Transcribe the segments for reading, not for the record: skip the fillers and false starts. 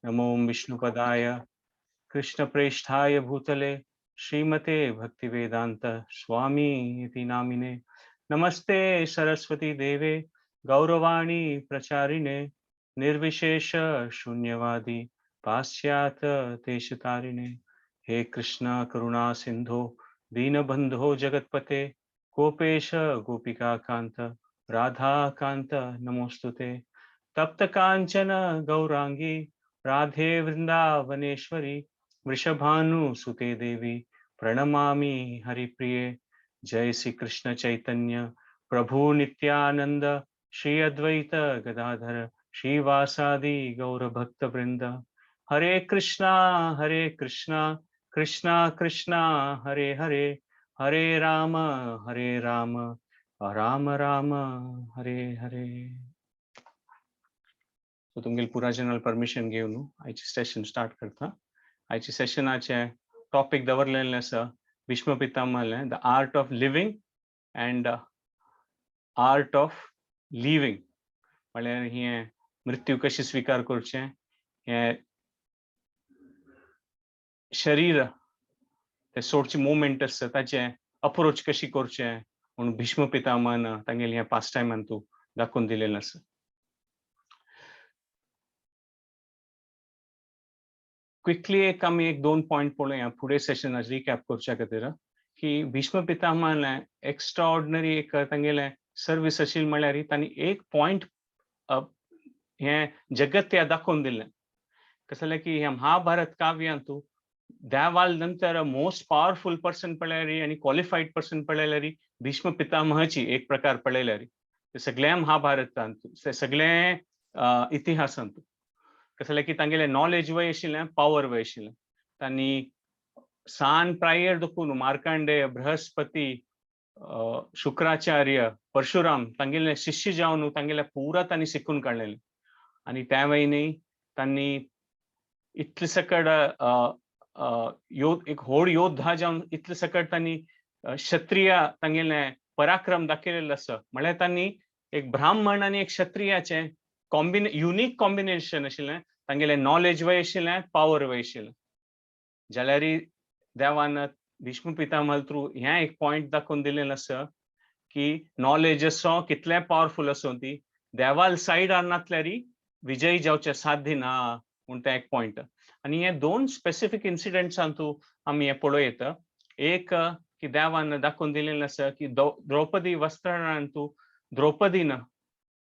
नमो विष्णुपदाय कृष्णप्रेष्ठाय भूतले श्रीमते भक्तिवेदांत स्वामी इति नामिने। नमस्ते सरस्वती देवे गौरवाणी प्रचारिणे निर्विशेष शून्यवादी पाश्चात्य देशतारिणे। हे कृष्ण करुणा सिंधो दीनबंधो जगतपते गोपेश गोपिका कांत राधा कांत नमोस्तुते। तप्त कांचन गौरांगी राधे वृंदावनेश्वरी वृषभानु सुते देवी प्रणमामि हरिप्रिये। जय श्री कृष्ण चैतन्य प्रभु नित्यानंद श्री अद्वैत गदाधर श्रीवासादि गौर भक्त वृंद। हरे कृष्णा कृष्णा कृष्णा हरे हरे, हरे राम राम राम हरे हरे। सो तुमगेले पुरा जनरल परमिशन घेवन आयचे सेशन स्टार्ट करता। आयचे सेशनाचे टॉपिक दवरलेलें आसा Bhishma Pitamah, the art of living and art of living. म्हळ्यार हें मृत्यू कशी स्विकार करचें, हें शरीर ते सोडचे मुवमेंट आसता ताचें अप्रोच कशी करचें म्हूण भीष्म पितामहान तांगेलें हें पास्ट टायमान तूं दाखोवन दिलेलें आसा। क्विकली एक आमी एक दोन पॉयंट पळोवया फुडें सेशनाक रिकॅप करच्या खातीर की भीष्म पितामहान एक्स्ट्राऑर्डिनरी एक तांगेलें सर्वीस आशिल्ली म्हळ्यार तांणी एक पॉयंट हें जगत्या दाखोवन दिलें। कसलें जालें की ह्या महाभारत काव्यांतू देवाल नंतर मोस्ट पावरफुल पर्सन पळयल्यार आनी क्वॉलिफायड पर्सन पळयल्यार भीष्म पितामहाची एक प्रकार पळयल्यार ते सगळ्या महाभारतांत ते सगळे इतिहासांत कसं जालें की तांगेलें नॉलेज वय आशिल्लें, पावर वय आशिल्लें। तांणी सान प्रायर दखून मार्कांडेय, बृहस्पती, शुक्राचार्य, परशुराम तांगेले शिष्य जावन तांगेले पुरा तांणी शिकून काडलेलें। आनी त्या वयनी तांणी इतले सकड एक व्हड योद्धा जावन इतले सकड तांणी क्षत्रिय तांगेले पराक्रम दाखयलेलो आसा। म्हळ्यार तांणी एक ब्राह्मण आनी एक क्षत्रियाचें युनीक कॉम्बिनेशन आशिल्लें। तांगेलें नॉलेज वय आशिल्लें, पावर वय आशिल्लें। जाल्यार देवान भीष्म पितामह थ्रू हें एक पॉयंट दाखोवन दिलेलें आसा की नॉलेज आसो कितलें पावरफूल आसो ती देवाल सायडार नासल्यार विजयी जावचें साध्य ना म्हूण तें एक पॉयंट। आनी हे दोन स्पेसिफीक इन्सिडंट्सांतू आमी हें पळोवं येता। एक की देवान दाखोवन दिलेलें आसा की द्रौपदी वस्त्रहरणांतू द्रौपदीन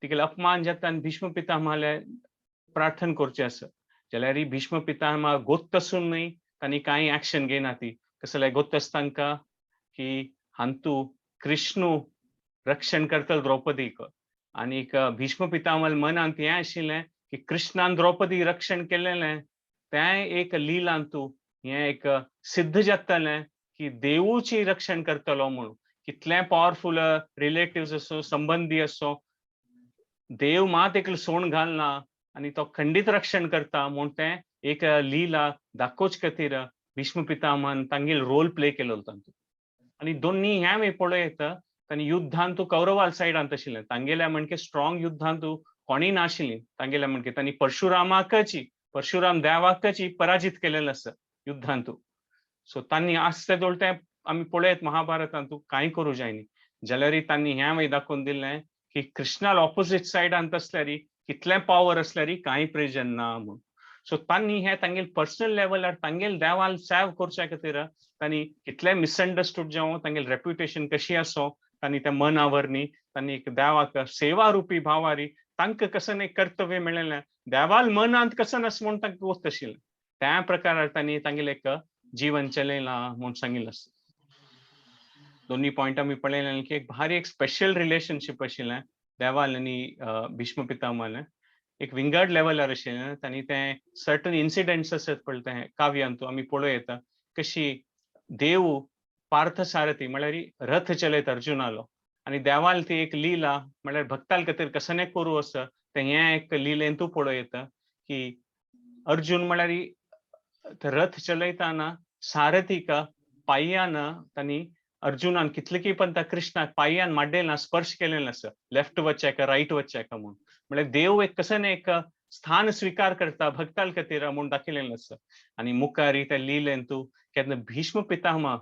तिगेलो अपमान जाता आनी भीष्म पितामहाले प्रार्थना करचें आसा। जाल्यार भीष्म पितामह गोत्त आसून न्हय तांणी कांय एक्शन घेयना ती। कसलें जाल्यार गोत्त आसा तांकां की हांतू कृष्णू रक्षण करतलो द्रौपदीक। आनीक भीष्म पितामह मनांत हें आशिल्लें की कृष्णान द्रौपदी रक्षण केलेलें तें एक लिलांतू हें एक सिद्ध जातलें की देवूची रक्षण करतलो म्हणून। कितलें पावरफूल रिलेटिव्स आसूं, संबंदी आसूं, देव मात एकलो सोण घालना आनी तो खंडीत रक्षण करता म्हूण तें एक लिला दाखोवचे खातीर भीष्म पितामहान तांगेलो रोल प्ले केलो तांतूत। आनी दोन्ही हें आमी पळयता तांणी युद्धांतू कौरवाल सायडांत आशिल्लें तांगेल्या म्हणके स्ट्रॉंग युद्धांतू कोणीय नाशिल्लीं तांगेल्या म्हणके तांणी परशुरामाकची परशुराम देवाकची पराजीत केलेलें आसा युद्धांतू। सो तांणी आसते दोळ तें आमी पळयत महाभारतांतू कांय करूं जायनी। जाल्यार तांणी हें मागीर दाखोवन दिलें की कृष्णाल ऑपोजीट सायडांत आसल्यार कितलें पावर आसल्यार कांय प्रयोजन ना म्हूण। सो तांणी हें तांगेले पर्सनल लेवलार तांगेले देवाल सेव करच्या खातीर तांणी कितलें मिसअंडरस्टूड जावं, तांगेले रेप्युटेशन कशी आसो, तांणी त्या मनावरनी तांणी एक देवाक सेवा रुपी भावारी तांकां कसं एक कर्तव्य मेळिल्लें देवाल मनांत कसं आसा म्हूण तांकां गोत आशिल्लें त्या प्रकारार तांणी तांगेलें एक जीवन चलयलां म्हूण सांगिल्लें आसा। दोन्ही पॉयंट आमी पळयलें की एक भारी एक स्पेशल रिलेशनशीप आशिल्लें देवाल आनी भीष्म पितामहालें एक विंगड लेवलार आशिल्लें। तांणी तें सर्टन इन्सिडंट्स आसत पळय तें काव्यांतू आमी पळोवं येता कशी देव पार्थसारथी म्हळ्यार रथ चलयता अर्जुनालो आनी देवाल ती एक लीला म्हळ्यार भक्ताल खातीर कसं करूं आसा तें हें एक लिलेंतू पळोवं येता की अर्जुन म्हळ्यार रथ चलयताना सारथीक पांयान तांणी अर्जुनान कितले की पण त्या कृष्णाक पांयान माड्डेल ना, स्पर्श केलेलो आसा, लेफ्ट वच्चें का रायट वच्चें का म्हूण। म्हळ्यार देव एक कसं एक स्थान स्वीकार करता भक्ताल खातीर म्हूण दाखयलेलें आसा. आनी मुखार त्या लिलेन तूं केन्ना भीष्म पितामह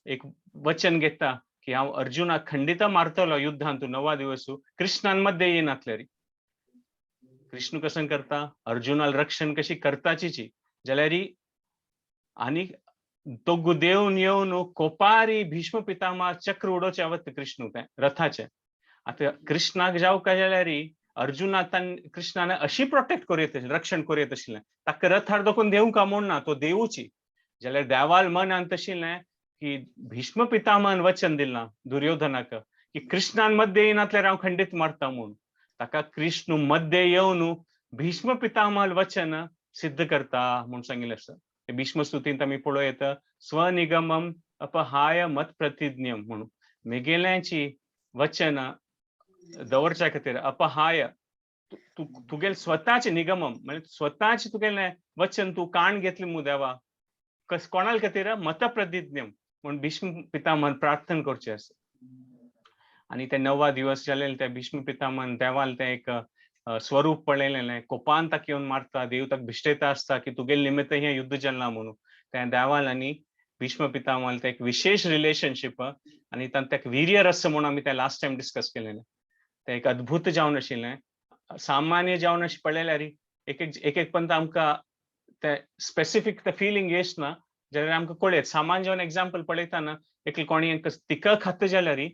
एक वचन घेता की हांव अर्जुनाक खंडित मारतलो युद्धांत 9 दिवस कृष्णान मध्ये येनातले. कृष्ण कसं करता अर्जुनाल रक्षण कशी करताची जाल्यार आनी दोगू देवन येवन कोपारी भीष्म पितामह चक्र उडोवचें आवत कृष्ण तें रथाचें. आतां कृष्णाक जावका जाल्यार अर्जुना कृष्णान अशी प्रोटेक्ट करूं रक्षण करूं येत आशिल्लें, ताका रथार दोकून देवंक म्हूण ना, तो देवूची. जाल्यार देवाल मनांत आशिल्लें की भीष्म पितामहान वचन दिलां दुर्योधनाक की कृष्णान मध्ये येनातल्यार हांव खंडीत मारता म्हूण. ताका कृष्ण मध्ये येवन भीष्म पितामहाल वचन सिद्ध करता म्हूण सांगिल्लें आसा. भीष्म स्तुतींत आमी पळोवं येता स्वनिगमम अपहाय मत प्रतिज्ञम म्हणून मेगेल्याची वचन दवरच्या खातीर अपहाय तुगेल स्वताचे निगमम म्हणजे स्वताचे तुगेलें वचन तूं काण घेतली मू देवा कस कोणाल खातीर मत प्रतिज्ञम म्हूण भीष्म पितामहान प्रार्थना करचें आसा. आनी ते 9 दिवस जाले ते भीष्म पितामहान देवाल तें एक स्वरूप पळयलें, कोपान ताका येवन मारता, देव ताका भिश्टयता आसता की तुगेले निमित्त हें युद्ध जालां म्हणून. तें देवाल आनी भीष्म पितामहाल तें एक विशेष रिलेशनशीप आनी तांकां एक वीर्य रस म्हणून आमी तें लास्ट टायम डिस्कस केलेलें. तें एक अद्भुत जावन आशिल्लें. सामान्य जावन अशें पळयल्यार एक एक एक एक पंत आमकां तें स्पेसिफीक तें फिलींग येच ना जाल्यार आमकां कळयत. सामान्य जावन एग्जाम्पल पळयतना एकले कोणी तिखट खाता जाल्यार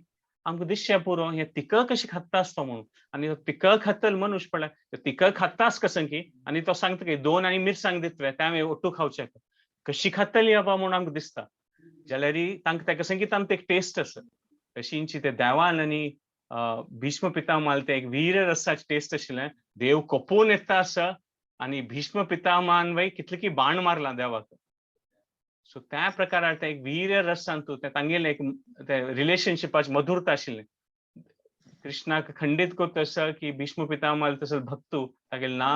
आमकां दिसचें पुरो हें तिखट कशें खाता आसता म्हणून. आनी तो तिखट खातलो मनुष्य पळय तिखट खातास कसं की आनी तो सांगता की 2 आनी मिरसांग दितले तें हांवें ओट्टू खावचें कशी खातली बाबा म्हूण आमकां दिसता. जाल्यार तांकां तेका कसं की तांकां एक टेस्ट आसा. तशींची ते देवान आनी भीष्म पितामहाल तें एक वीर रसाचें टेस्ट आशिल्लें. देव कोपून येता आसा आनी भीष्म पितामहान वय कितले की बाण मारला देवाक. सो त्या प्रकारार ते एक वीर रसान तूं तें तांगेलें एक तें रिलेशनशिपाचें मधुरता आशिल्लें. कृष्णाक खंडीत करता आसा की भीष्म पितामहाल तसो भक्तू तागेलें ना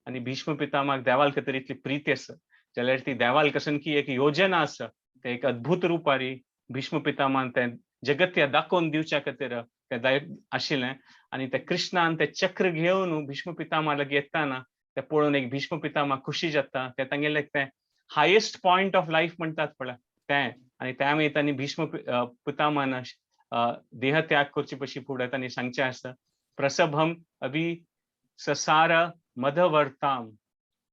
आनी भीष्म पितामहाक देवाल खातीर इतली प्रिती आसा जाल्यार ती देवाल कसन की एक योजना आसा तें एक अद्भुत रुपारी भीष्म पितामहान तें जगत्या दाखोवन दिवच्या खातीर तें आशिल्लें. आनी ते कृष्णान तें चक्र घेवन भीष्म पितामहा लागीं येताना तें पळोवन एक भीष्म पितामहा खुशी जाता. तें तांगेलें तें हायेस्ट पॉयंट ऑफ लायफ म्हणटात पळय तें. आनी त्या मागीर तांणी भीष्म पितामहान देहत्याग करचे पशी फुडें तांणी सांगचें आसा प्रसभम अभि ससार मधवर्ताम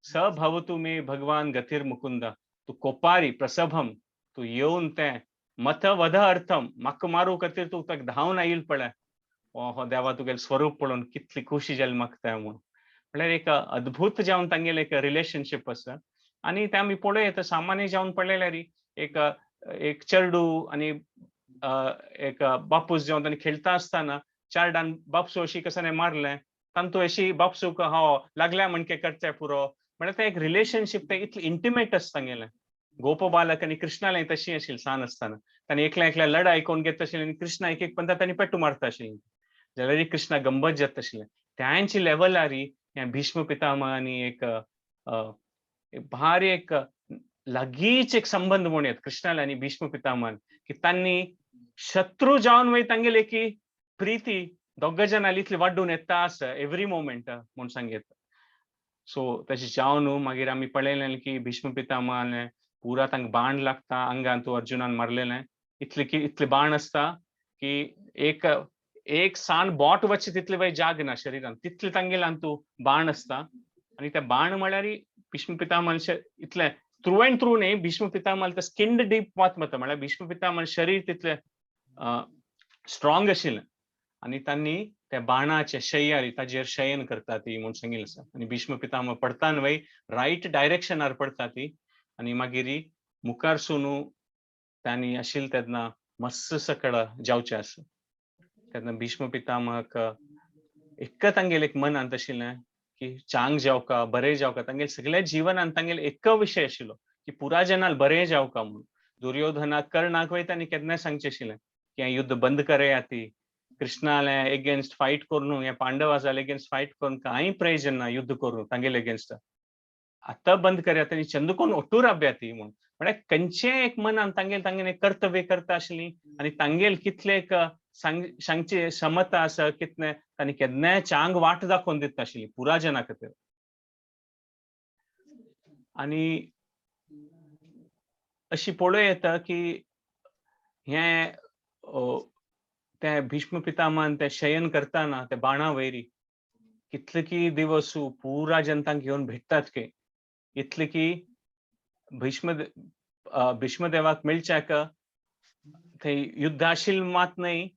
स भवतु मे भगवान गतीर मुकुंद. तूं कोपारी प्रसभम तूं येवन तें मथ वध अर्थम म्हाका मारू खातीर तूं ताका धांवन आयल पळय. हो देवा तुगेलें स्वरूप पळोवन कितली खुशी जाली म्हाका तें म्हूण. म्हळ्यार एक अद्भुत जावन तांगेलें एक रिलेशनशीप आसा. आनी तें आमी पळोवं येता सामान्य जावन पळयल्यार एक एक चेडू आनी एक बापूस जेवन तांणी खेळटा आसतना चारडान बापसू अशी कसाने मारलें तांतू अशी बापसूक हो लागल्या म्हणके करचें पुरो. म्हळ्यार तें एक रिलेशनशीप तें इतलें इंटिमेट आसता तांगेलें. गोप बालक आनी कृष्णालें तशी आशिल्लें सान आसतना तांणी एकल्या एकल्या लढाई कोण घेत आशिल्लें आनी कृष्णा एक एक पंता तांणी पेटू मारता आशिल्लें जाल्यार कृष्णा गंबत जाता आशिल्लें. त्यांची लेवलार हें भीष्म पितामह आनी एक भारी एक लागींच एक संबंद म्हणूं येत कृष्णाले आनी भीष्म पितामहान की तांणी शत्रू जावन मागीर तांगेले की प्रिती दोग जाणां इतली वाडून येता आसा एवरी मोमेंट म्हूण सांगयत. सो तशें जावन मागीर आमी पळयलें की भीष्म पितामहान पुरा तांकां बाण लागता आंगान तूं अर्जुनान मारलेलें इतले की इतले बाण आसता की एक एक सान बोट वचचे तितले वय जाग ना शरिरान तितले तांगेल्यान तूं बाण आसता. आनी ते बाण म्हळ्यार भीष्म पितामह इतलें थ्रू एंड थ्रू न्ही भीष्म पितामह ते स्किन डीप वात वता म्हळ्यार भीष्म पितामह शरीर तितलें स्ट्रॉंग आशिल्लें आनी तांणी त्या बाणाचे शय्यारी ताजेर शयन करता ती म्हूण सांगिल्लें आसा. आनी भीष्म पितामह पडटा वय रायट डायरेक्शनार पडटा ती आनी मागीर मुखार सून तांणी आशिल्लें तेन्ना मस्त सकळ जावचें आसा. तेन्ना भीष्म पितामहक एक तांगेले एक मनांत आशिल्लें की चांग जावका बरें जावका. तांगेले सगळ्या जिवनांत तांगेले एक विशय आशिल्लो की पुरा जनाल बरें जावका म्हणून. दुर्योधनाक कर्णाक वय तांणी केन्नाय सांगचें आशिल्लें की हें युद्ध बंद करया ती कृष्णाले एगेन्स्ट फायट करून हे पांडवा जाले एगेन्स्ट फायट करून कांय प्रयोजन ना युद्ध करून तांगेले एगेन्स्ट आतां बंद करया आनी चंदकोन ओट्टू राबया ती म्हूण. म्हळ्यार खंयचें एक मनान तांगेल तांगेले कर्तव्य करता आशिल्ली आनी तांगेल कितले एक सांगची क्षमता आसा कितले तांणी केन्नाय चांग वाट दाखोवन दिता आशिल्ली पुरा जना खातीर. आनी अशी पळोवं येता की हें ते भीष्म पितामहान ते शयन करताना ते बाणा वैरी कितले की दिवस पुरा जनतांक येवन भेटतात के, इतले की भीष्मदेवाक मेळच्याक थंय युद्धाशील मात न्हय,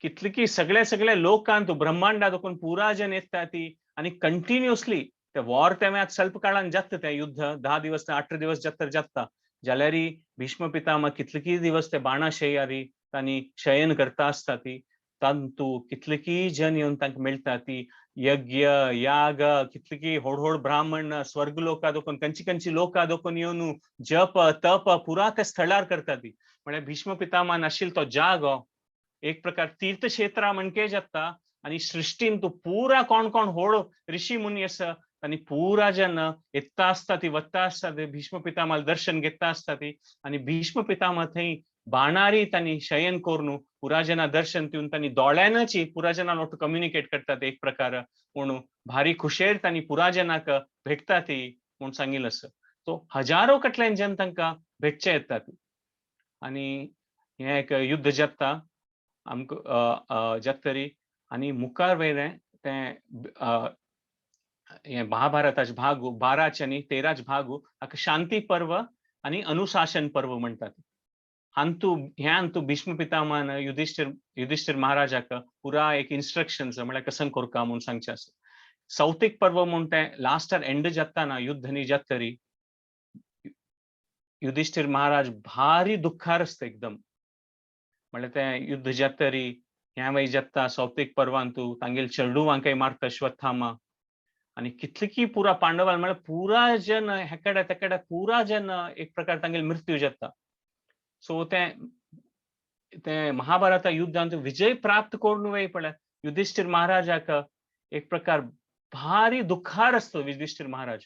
कितले की सगळे सगळे लोकांत ब्रह्मांडा दोकून पुरा जन येता ती. आनी कंटिन्युअसली ते वॉर तेव्हा स्वल्प काळान जाता तें युद्ध, 10 दिवस 18 दिवस जाता जाता, जाल्यारी भीष्म पितामह कितले की दिवस ते बाणा शयारी तांणी शयन करता आसता ती. तांतू कितले की जन येवन तांकां मेळटा ती, यज्ञ याग कितले की होड होड ब्राह्मण स्वर्ग लोका दोकून कंची कंची लोका दोकून येवन जप तप पुरा ते स्थळार करता ती. म्हळ्यार भीष्म पितामह आशिल्लो तो जागो एक प्रकार तीर्थक्षेत्रा म्हणके जाता. आनी सृश्टीन तूं पुरा कोण कोण होड ऋषी मुनी आसा आनी पुरा जन येता आसता ती, वता आसता ते भीष्म पितामह दर्शन घेता आसता ती. आनी भीष्म पितामह थंय बाणारी तांणी शयन करून पुरा जना दर्शन दिवन तांणी दोळ्यानची पुरा जना लोट कम्युनिकेट करतात एक प्रकार, म्हणून भारी खुशेर तांणी पुरा जनाक भेटता ती म्हूण सांगिल्लें आसा. सो हजारो कटल्यान जन तांकां भेटचे येतात. आनी हें एक युद्ध जाता आमकां जातरी. आनी मुखार वयलें तें हें महाभारताचे भाग 12 आनी 13 भाग हाका शांती पर्व आनी अनुशासन पर्व म्हणटात. हांतू ह्या हांतू भीष्म पितामहान युधिष्ठिर महाराजाक पुरा एक इन्स्ट्रक्शन्स म्हळ्यार कसं करका म्हूण सांगचें आसा. सौतिक पर्व म्हूण तें लास्टार एंड जाताना युद्ध न्ही जातरी युधिष्ठिर महाराज भारी दुख्खार आसता एकदम. म्हळ्यार तें युद्ध जातरी ह्या वय जाता सौतिक पर्वांतू तांगेल चेडुवांकय मारता अश्वत्थामा. आनी कितले की पुरा पांडवान म्हळ्यार पुरा जन हेकडे तेकडे पुरा जन एक प्रकार तांगेल मृत्यू जाता. सो तें तें महाभारता युद्धांत विजय प्राप्त करून वय पळय युधिष्ठिर महाराजाक एक प्रकार भारी दुख्खार आसता युधिष्ठिर महाराज.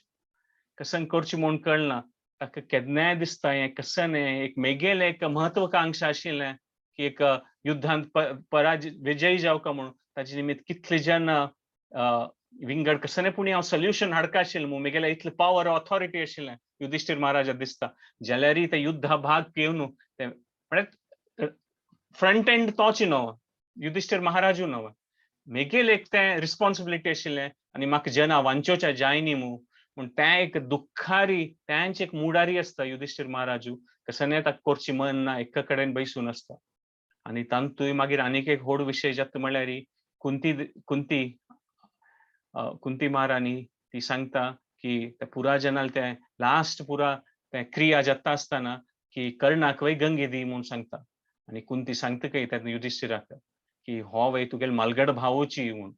कसं करचें म्हूण कळना ताका, केन्नाय दिसता हें कसं न्ही एक मेगेलें एक महत्वाकांक्षा आशिल्लें की एक युद्धांत पराजय विजयी जावका म्हणून, ताजे निमित्त कितले जन विंगड कसं पुणी हांव सोल्युशन हाडका आशिल्लें म्हूण मेगेलें इतलें पावर ऑथॉरिटी आशिल्लें युधिष्ठिर महाराजा दिसता. जाल्यारय ते युद्धा भाग घेवन ते म्हळ्यार फ्रंट एंड तोच न्हू युधिष्ठिर महाराजू न्हू, मेगेल एक तें रिस्पॉन्सिबिलिटी आशिल्लें आनी म्हाका जना वांचोवच्या जाय न्ही मू म्हूण तें एक दुख्खारी तेंच एक मुडारी आसता युधिष्ठिर महाराजू. कसं ताका करची मन ना, एका कडेन बैसून आसता. आनी तांतूय मागीर आनीक एक व्हड विशय जाता म्हळ्यार कुंती कुंती कुंती महाराणी ती सांगता की त्या पुरा जनाल ते लास्ट पुरा ते क्रिया जाता आसतना की कर्णाक वय गंगे दी म्हूण सांगता. आनी कुंती सांगता काय तेन्ना युधिष्ठिराक की हो वय तुगेल मालगड भावोची म्हूण.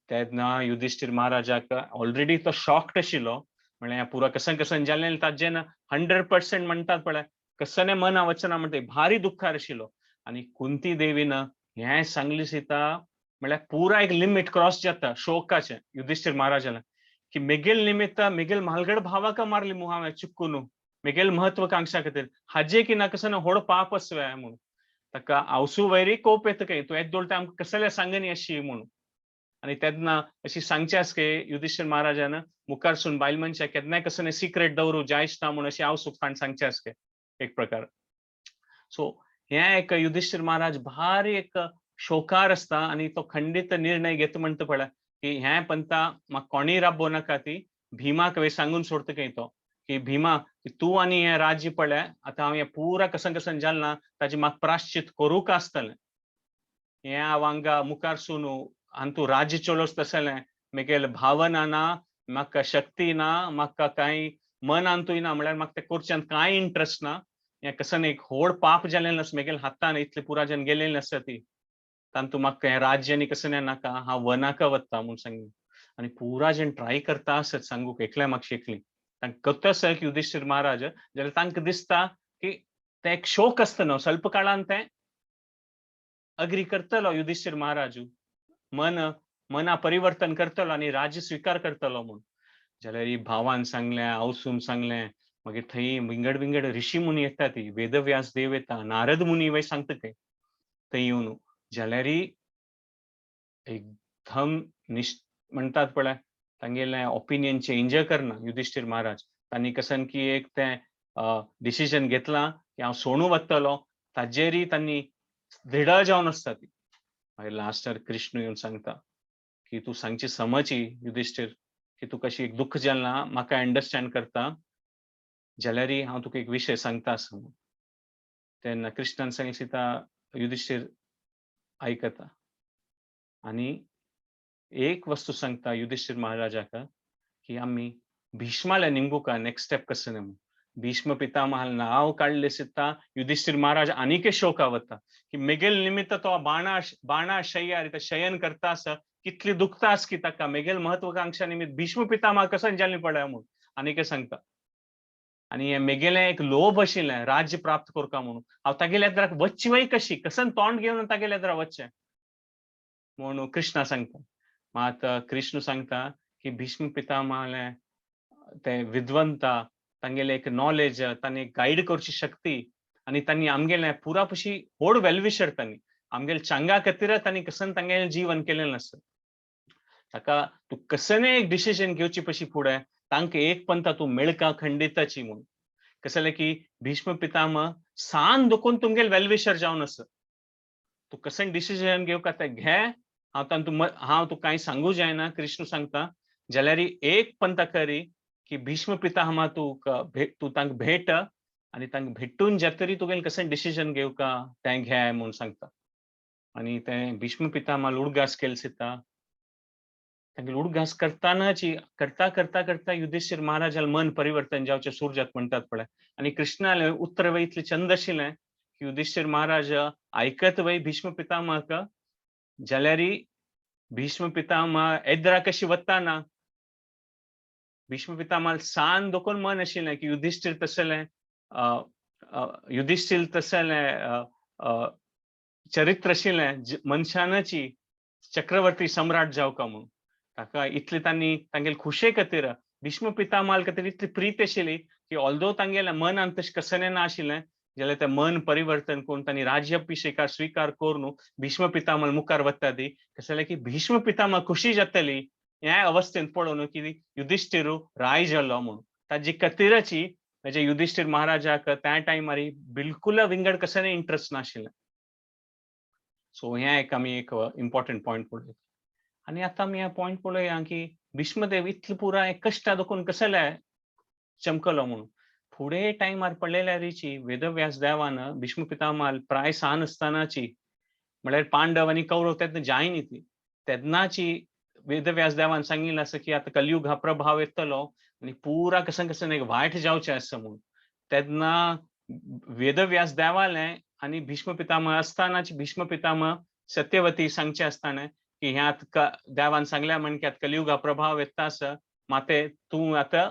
तेन्ना युधिष्ठिर महाराजाक ऑलरेडी तो शॉक्ड आशिल्लो, म्हळ्यार पुरा कसन कसन जालें ताजें 100% म्हणटात पळय कसने मना वचना म्हणटा भारी दुख्खार आशिल्लो. आनी कुंती देवीन हें सांगली सीता म्हळ्यार पुरा एक लिमीट क्रॉस जाता शोकाचें युधिष्ठिर महाराजान की मेगेल निमित्त मेगेल म्हालगड भावाक मारली मु हांवें चुकून मेगेल महत्वाकांक्षा खातीर, हाजे की ना कसं व्हड पाप आसवे म्हणून ताका आवसू वैरी कोप येता काय तूं येदोळ ते आमकां कसलें सांगनी अशी म्हणून. आनी तेन्ना अशी सांगचें आसा की युधिष्ठिर महाराजान मुखारसून बायल मनशाक केन्नाय कसं सिक्रेट दवरूं जायच ना म्हूण अशी आवसूक फाण सांगचें आसा एक प्रकार. सो हें एक युधिष्ठिर महाराज भारी एक शोकार आसता आनी तो खंडीत निर्णय घेता म्हणटा पळय की हें पंता म्हाका कोणीय राबो नाका ती भीमाक वय सांगून सोडटा खंय तो की भीमा की तूं आनी हें राज्य पळय आतां हांव हें पुरा कसन कसन जालें ना ताजें म्हाका प्राश्चित करूंक आसतलें, हें हांव हांगा मुखारसून हांतू राज्य चलोवचें तसलें मेगेल भावना ना, म्हाका शक्ती ना, म्हाका कांय मनांतूय ना, म्हळ्यार म्हाका तें करच्यांत कांय इंट्रस्ट ना, हें कसन एक व्हड पाप जालें आसा मेगेल हातान इतलें पुरा जन गेलेलें आसा ती तांतू म्हाका हें राज्य आनी कसलें नाका, हांव वनाका वता म्हूण सांगली. आनी पुरा जण ट्राय करता आसत सांगूक एकल्या म्हाका शिकली तांकां करता आसत युधिष्ठिर महाराज जाल्यार तांकां दिसता की तें एक शोक आसता न्हू स्वल्प काळान तें अग्री करतलो युधिष्ठिर महाराजू मन मना परिवर्तन करतलो आनी राज्य स्विकार करतलो म्हूण. जाल्यार ही भावान सांगलें, आवसून सांगलें, मागीर थंय विंगड विंगड ऋषी मुनी येता ती वेदव्यास देव येता, नारद मुनी वय सांगता थंय थंय येवन जाल्यारय एकदम निश् म्हणटात पळय तांगेलें ओपिनियन चेंज करना युधिष्ठिर महाराज. तांणी कसन की एक तें डिसिजन घेतलां की हांव सोणू वतलो, ताजेरय तांणी दृढ जावन आसता ती. मागीर लास्टार कृष्ण येवन सांगता की तूं सांगची समजी युधिश्ठीर की तुका कशी एक दुख्ख जालें ना, म्हाका अंडरस्टँड करता, जाल्यारय हांव तुका एक विशय सांगता आसा म्हणून. तेन्ना कृष्णान सांगलें सीता युधिश्ठीर आयकता आनी एक वस्तू सांगता युधिश्ठीर महाराजाक की आमी भीष्माल्या निमगुका नेक्स्ट स्टेप कसलें म्हणून. भीष्म पितामह नांव काडलें सुद्दां युधिश्ठीर महाराज आनीकय शोका वता की मेगेल निमित्त तो बाणा बाणा शय्यार शयन करता आसा, कितली दुखता आस की ताका मेगेल महत्वाकांक्षा निमित्त भीष्म पितामह कसं जालें पळय म्हणून आनीकय सांगता. आनी हें मेगेलें एक लोभ आशिल्लें राज्य प्राप्त करका म्हणून, हांव तागेल्या एदराक वच्ची वय कशी, कसन तोंड घेवन तागेल्या एदरा वच्चें म्हणून कृष्णा सांगता. मात कृष्ण सांगता की भीष्म पितामहालें ते विद्वंता, तांगेलें एक नॉलेज, तांणी गायड करची शक्ती आनी तांणी आमगेलें पुरा पशी व्हड वेलविशर, तांणी आमगेले चांगा खातीर तांणी कसन तांगेलें जीवन केलें आसा. ताका तूं कसलें एक डिसिजन घेवची पशी फुडें तांकां एक पंथा तूं मेळका खंडिताची म्हणून. कसलें जालें की भीष्म पितामह सान दोकून तुमगेल वेलविशर जावन आसा, तूं कसलें डिसिजन घेवका तें घे, हांव तांतू हांव तुका कांय सांगू जायना. कृष्ण सांगता जाल्यार एक पंथा करी की भीष्म पितामहा तूं तांकां भेट आनी तांकां भेटून जातरी तुगेलें कसलें डिसिजन घेवका तें घे म्हूण सांगता. आनी तें भीष्म पितामहा उडगास केले दिता, तांगेले उडगास करतानाची करता करता करता युधिश्ठीर महाराजाले मन परिवर्तन जावचें सुरू जाता म्हणटात पळय. आनी कृष्णालें उतर वय इतलें चंद आशिल्लें की युधिश्ठीर महाराज आयकत वय भीष्म पितामहाक, जाल्यारय भीष्म पितामह एदरा कशी वताना भीष्म पितामह सान दोकून मन आशिल्लें की युधिश्ठीर तसलें युधिश्ठीर तसलें चरित्र आशिल्लें मनशानाची चक्रवर्ती सम्राट जावका म्हणून. ताका इतले तांणी तांगेले खुशे खातीर भीष्म पितामहा खातीर इतली प्रीत आशिल्ली की ऑल्दो तांगेल्या मनान तशें कसलें ना आशिल्लें जाल्यार तें मन परिवर्तन करून तांणी राज्याभिषेकार स्विकार करून भीष्म पितामह मुखार वता ती. कशें जालें की भीष्म पितामह खुशी जातली ह्या अवस्थेंत पळोवन की युधिश्ठीर राय जालो म्हणून. ताजी खातीराची म्हणजे युधिश्ठीर महाराजाक त्या टायमार बिलकुल विंगड कसलें इंट्रस्ट नाशिल्लें. सो हें एक आमी एक इम्पॉर्टंट पॉयंट पळयता. आनी आतां आमी हे पॉयंट पळोवया की भीष्मदेव इतले पुराय कश्टा दोकून कसले चमकलो म्हणून. फुडें टायमार पळयल्यारीची वेदव्यास देवान भीष्म पितामहाल प्राय सान आसतनाची म्हळ्यार पांडव आनी कौरव तेन्ना जायनी ती तेन्नाची वेदव्यास देवान सांगिल्लें आसा की आतां कलयुग हा प्रभाव येतलो आनी पुरा कसन कसन एक वायट जावचें आसा म्हणून. तेन्ना वेदव्यास देवालें आनी भीष्म पितामह आसतनाची भीष्म पितामह सत्यवती सांगचें आसतना की हें आतां देवान सांगल्या म्हण की आतां कलयुगा प्रभाव येता आसा, माते तूं आतां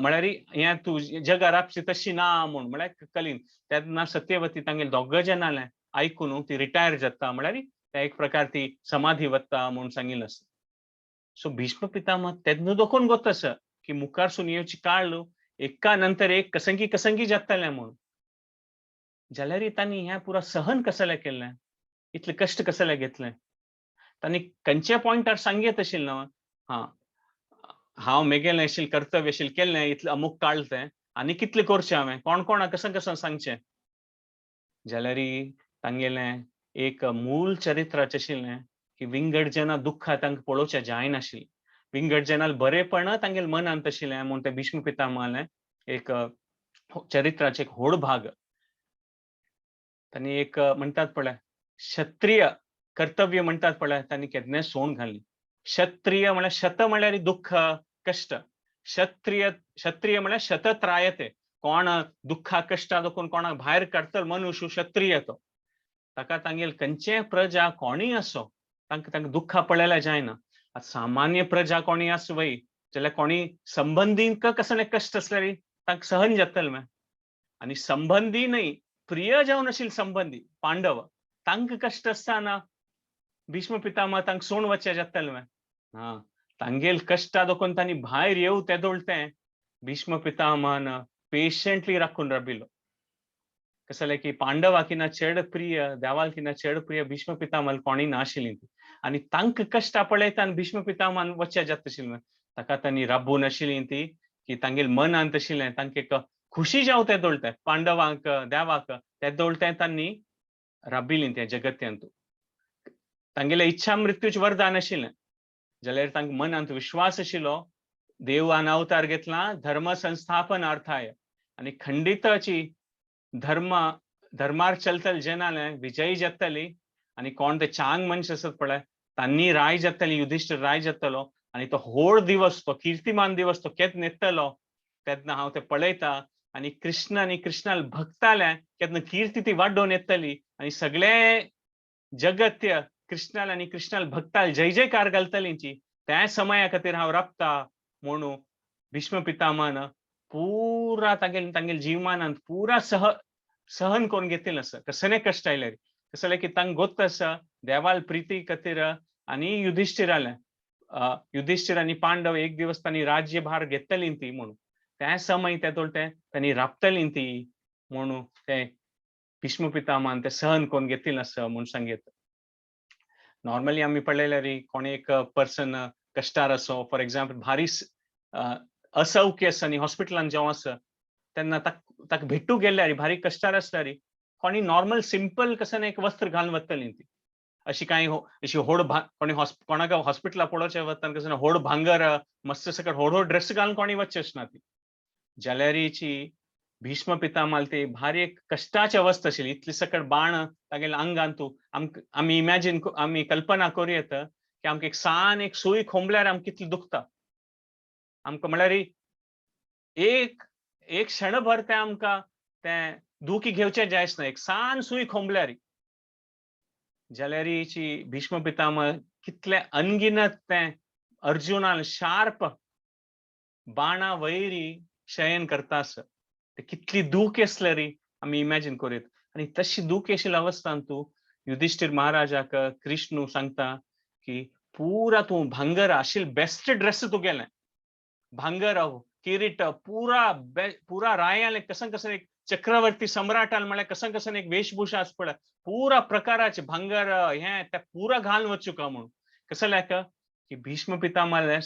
म्हळ्यार हें तूं जगार आपशी तशी ना म्हूण म्हळ्यार कलीन. तेन्ना सत्यवती तांगेले दोग जाणांलें आयकून ती रिटायर जाता, म्हळ्यार त्या एक प्रकार ती समाधी वता म्हूण सांगिल्लें आसा. सो भीष्म पितामह तेन्ना दोखून गोत आसा की मुखारसून येवची काळ एका नंतर एक कसंगी कसंगी जातलें म्हूण. जाल्यारय तांणी हें पुरा सहन कसलें केल्लें, इतले कश्ट कसले घेतले, तांणी खंयच्या पॉयंटार सांगयत आशिल्लें न्हू हां हांव मेगेलें आशिल्लें कर्तव्य आशिल्लें केल्लें इतलें अमूक काळ तें आनी कितलें करचें हांवें कोण कोणा कसं कसं सांगचें. जाल्यारय तांगेलें एक मूल चरित्राचें आशिल्लें की विंगड जेन्ना दुख्खां तांकां पळोवचें जायनाशिल्लें, विंगड जेन्ना बरेपण तांगेले मनांत आशिल्लें म्हूण तें भीष्म पितामहालें एक चरित्राचें एक व्हड भाग. तांणी एक म्हणटात पळय क्षत्रिय कर्तव्य म्हणटात पळय तांणी केन्नाय सोण घाली. क्षत्रिय म्हळ्यार शत म्हळ्यार दुख्ख कश्ट, क्षत्रिय क्षत्रिय म्हळ्यार शतत्रायते, कोण दुख्खा कश्टा दोकून कोणाक भायर काडटलो मनुष्य क्षत्रिय तो. ताका तांगेल खंयचेय प्रजा कोणूय आसो तांकां तांकां दुख्खां पळयल्यार जायना. आतां सामान्य प्रजा कोणूय आसूं वय जाल्यार कोणूय संबंदींक कसले कश्ट आसल्यार तांकां सहन जातलें मागीर. आनी संबंदी न्हय प्रिय जावन आशिल्ले संबंदी पांडव तांकां कश्ट आसतना भीष्म पितामह तांकां सोण वचचें जातलें मागीर. हां तांगेल कश्टा दोकून तांणी भायर येवं तेदोळ तें भीष्म पितामहान पेशंटली राखून राबिल्लो. कशें जालें की पांडवा किना चड प्रिय देवाल किना चड प्रिय भीष्म पितामह कोणूय नाशिल्लीं ती. आनी तांकां कश्टां पळयता आनी भीष्म पितामहान वचचें जाता आशिल्लें ताका तांणी राबून आशिल्लीं ती की तांगेल मनांत आशिल्लें तांकां एक खुशी जावं तें दोळतें पांडवांक देवाक ते दोळतें तांणी राबिलीं त्या जगत्यांतू. तांगेले इच्छा मृत्यूच वरदान आशिल्लें जाल्यार तांकां मनांत विश्वास आशिल्लो देवान अवतार घेतला धर्म संस्थापनार्थाय आनी खंडिताची धर्म धर्मार चलतले जनाले विजयी जातली आनी कोण ते चांग मनश आसत पळय तांणी राय जातली, युधिश्ठीर राय जातलो आनी तो होड दिवस, तो कीर्तिमान दिवस तो केन्ना येतलो तेन्ना हांव ते पळयता आनी कृष्ण आनी कृष्णाल भक्ताले केन्ना कीर्ती ती वाडोवन येतली आनी सगळे जगत्य कृष्णाल आनी कृष्णाल भक्ताल जय जयकार घालतलींची त्या समया खातीर हांव राबता म्हणून भीष्म पितामहान पुरा तागेल तांगेल जीवमानांत पुरा सहन करून घेतिल्लें आसा. कसले कश्ट आयल्यार कसले की तांकां गोत्त आसा देवाल प्रिती खातीर आनी युधिश्ठिराले युधिश्ठिर आनी पांडव एक दिवस तांणी राज्यभार घेतली ती म्हणून त्या समय ते तोलते तांणी राबतली ती म्हणून ते भीष्म पितामहान ते सहन करून घेतिल्लें आसा म्हूण सांगीत. नॉर्मली आमी पळयल्यार कोण एक पर्सन कश्टार आसो, फॉर एग्जाम्पल भारी असौख्य आसा आनी हॉस्पिटलान जेव आसा तेन्ना ताका भेटू गेल्यार भारी कश्टार आसल्यार कोणी नॉर्मल सिंपल कसं एक वस्त्र घालून वतली ती अशी कांय अशी होड कोणी कोणाक हॉस्पिटला पळोवचें वता कसं होड भांगर मस्त सकट होड होड ड्रेस घालून कोणी वचचें ना ती. जाल्यारीची भीष्म पितामह ती भारी एक कश्टाची अवस्था आशिल्ली, इतली सकट बाण तागेल्या आंगान तूं आमी इमॅजीन आमी कल्पना करूं येता की आमकां एक सान एक सूय खोंबल्यार आमकां कितली दुखता आमकां, म्हळ्यार एक एक क्षणभर तें आमकां तें दुखी घेवचें जायच ना एक सान सूय खोंबल्यार. जाल्यारीची भीष्म पितामह कितले अनगिनत तें अर्जुनान शार्प बाणा वैरी शयन करता आसा ते कितली दूख आसल्यारी आमी इमॅजीन करूं येता. आनी तशी दूख आशिल्ल्या अवस्थान तूं युधिश्ठीर महाराजाक कृष्णू सांगता की पुरा तूं भांगर आशिल्ले बेस्ट ड्रेस तुगेलें भांगर किरीट पुरा पुरा रायाले कसं कसं एक चक्रवर्ती सम्राटाल म्हळ्यार कसं कसं एक वेशभूषा आस पळय पुरा प्रकाराचे भांगर हें ते पुरा घालून वचूका म्हणून कसं लायक की भीष्म पितामह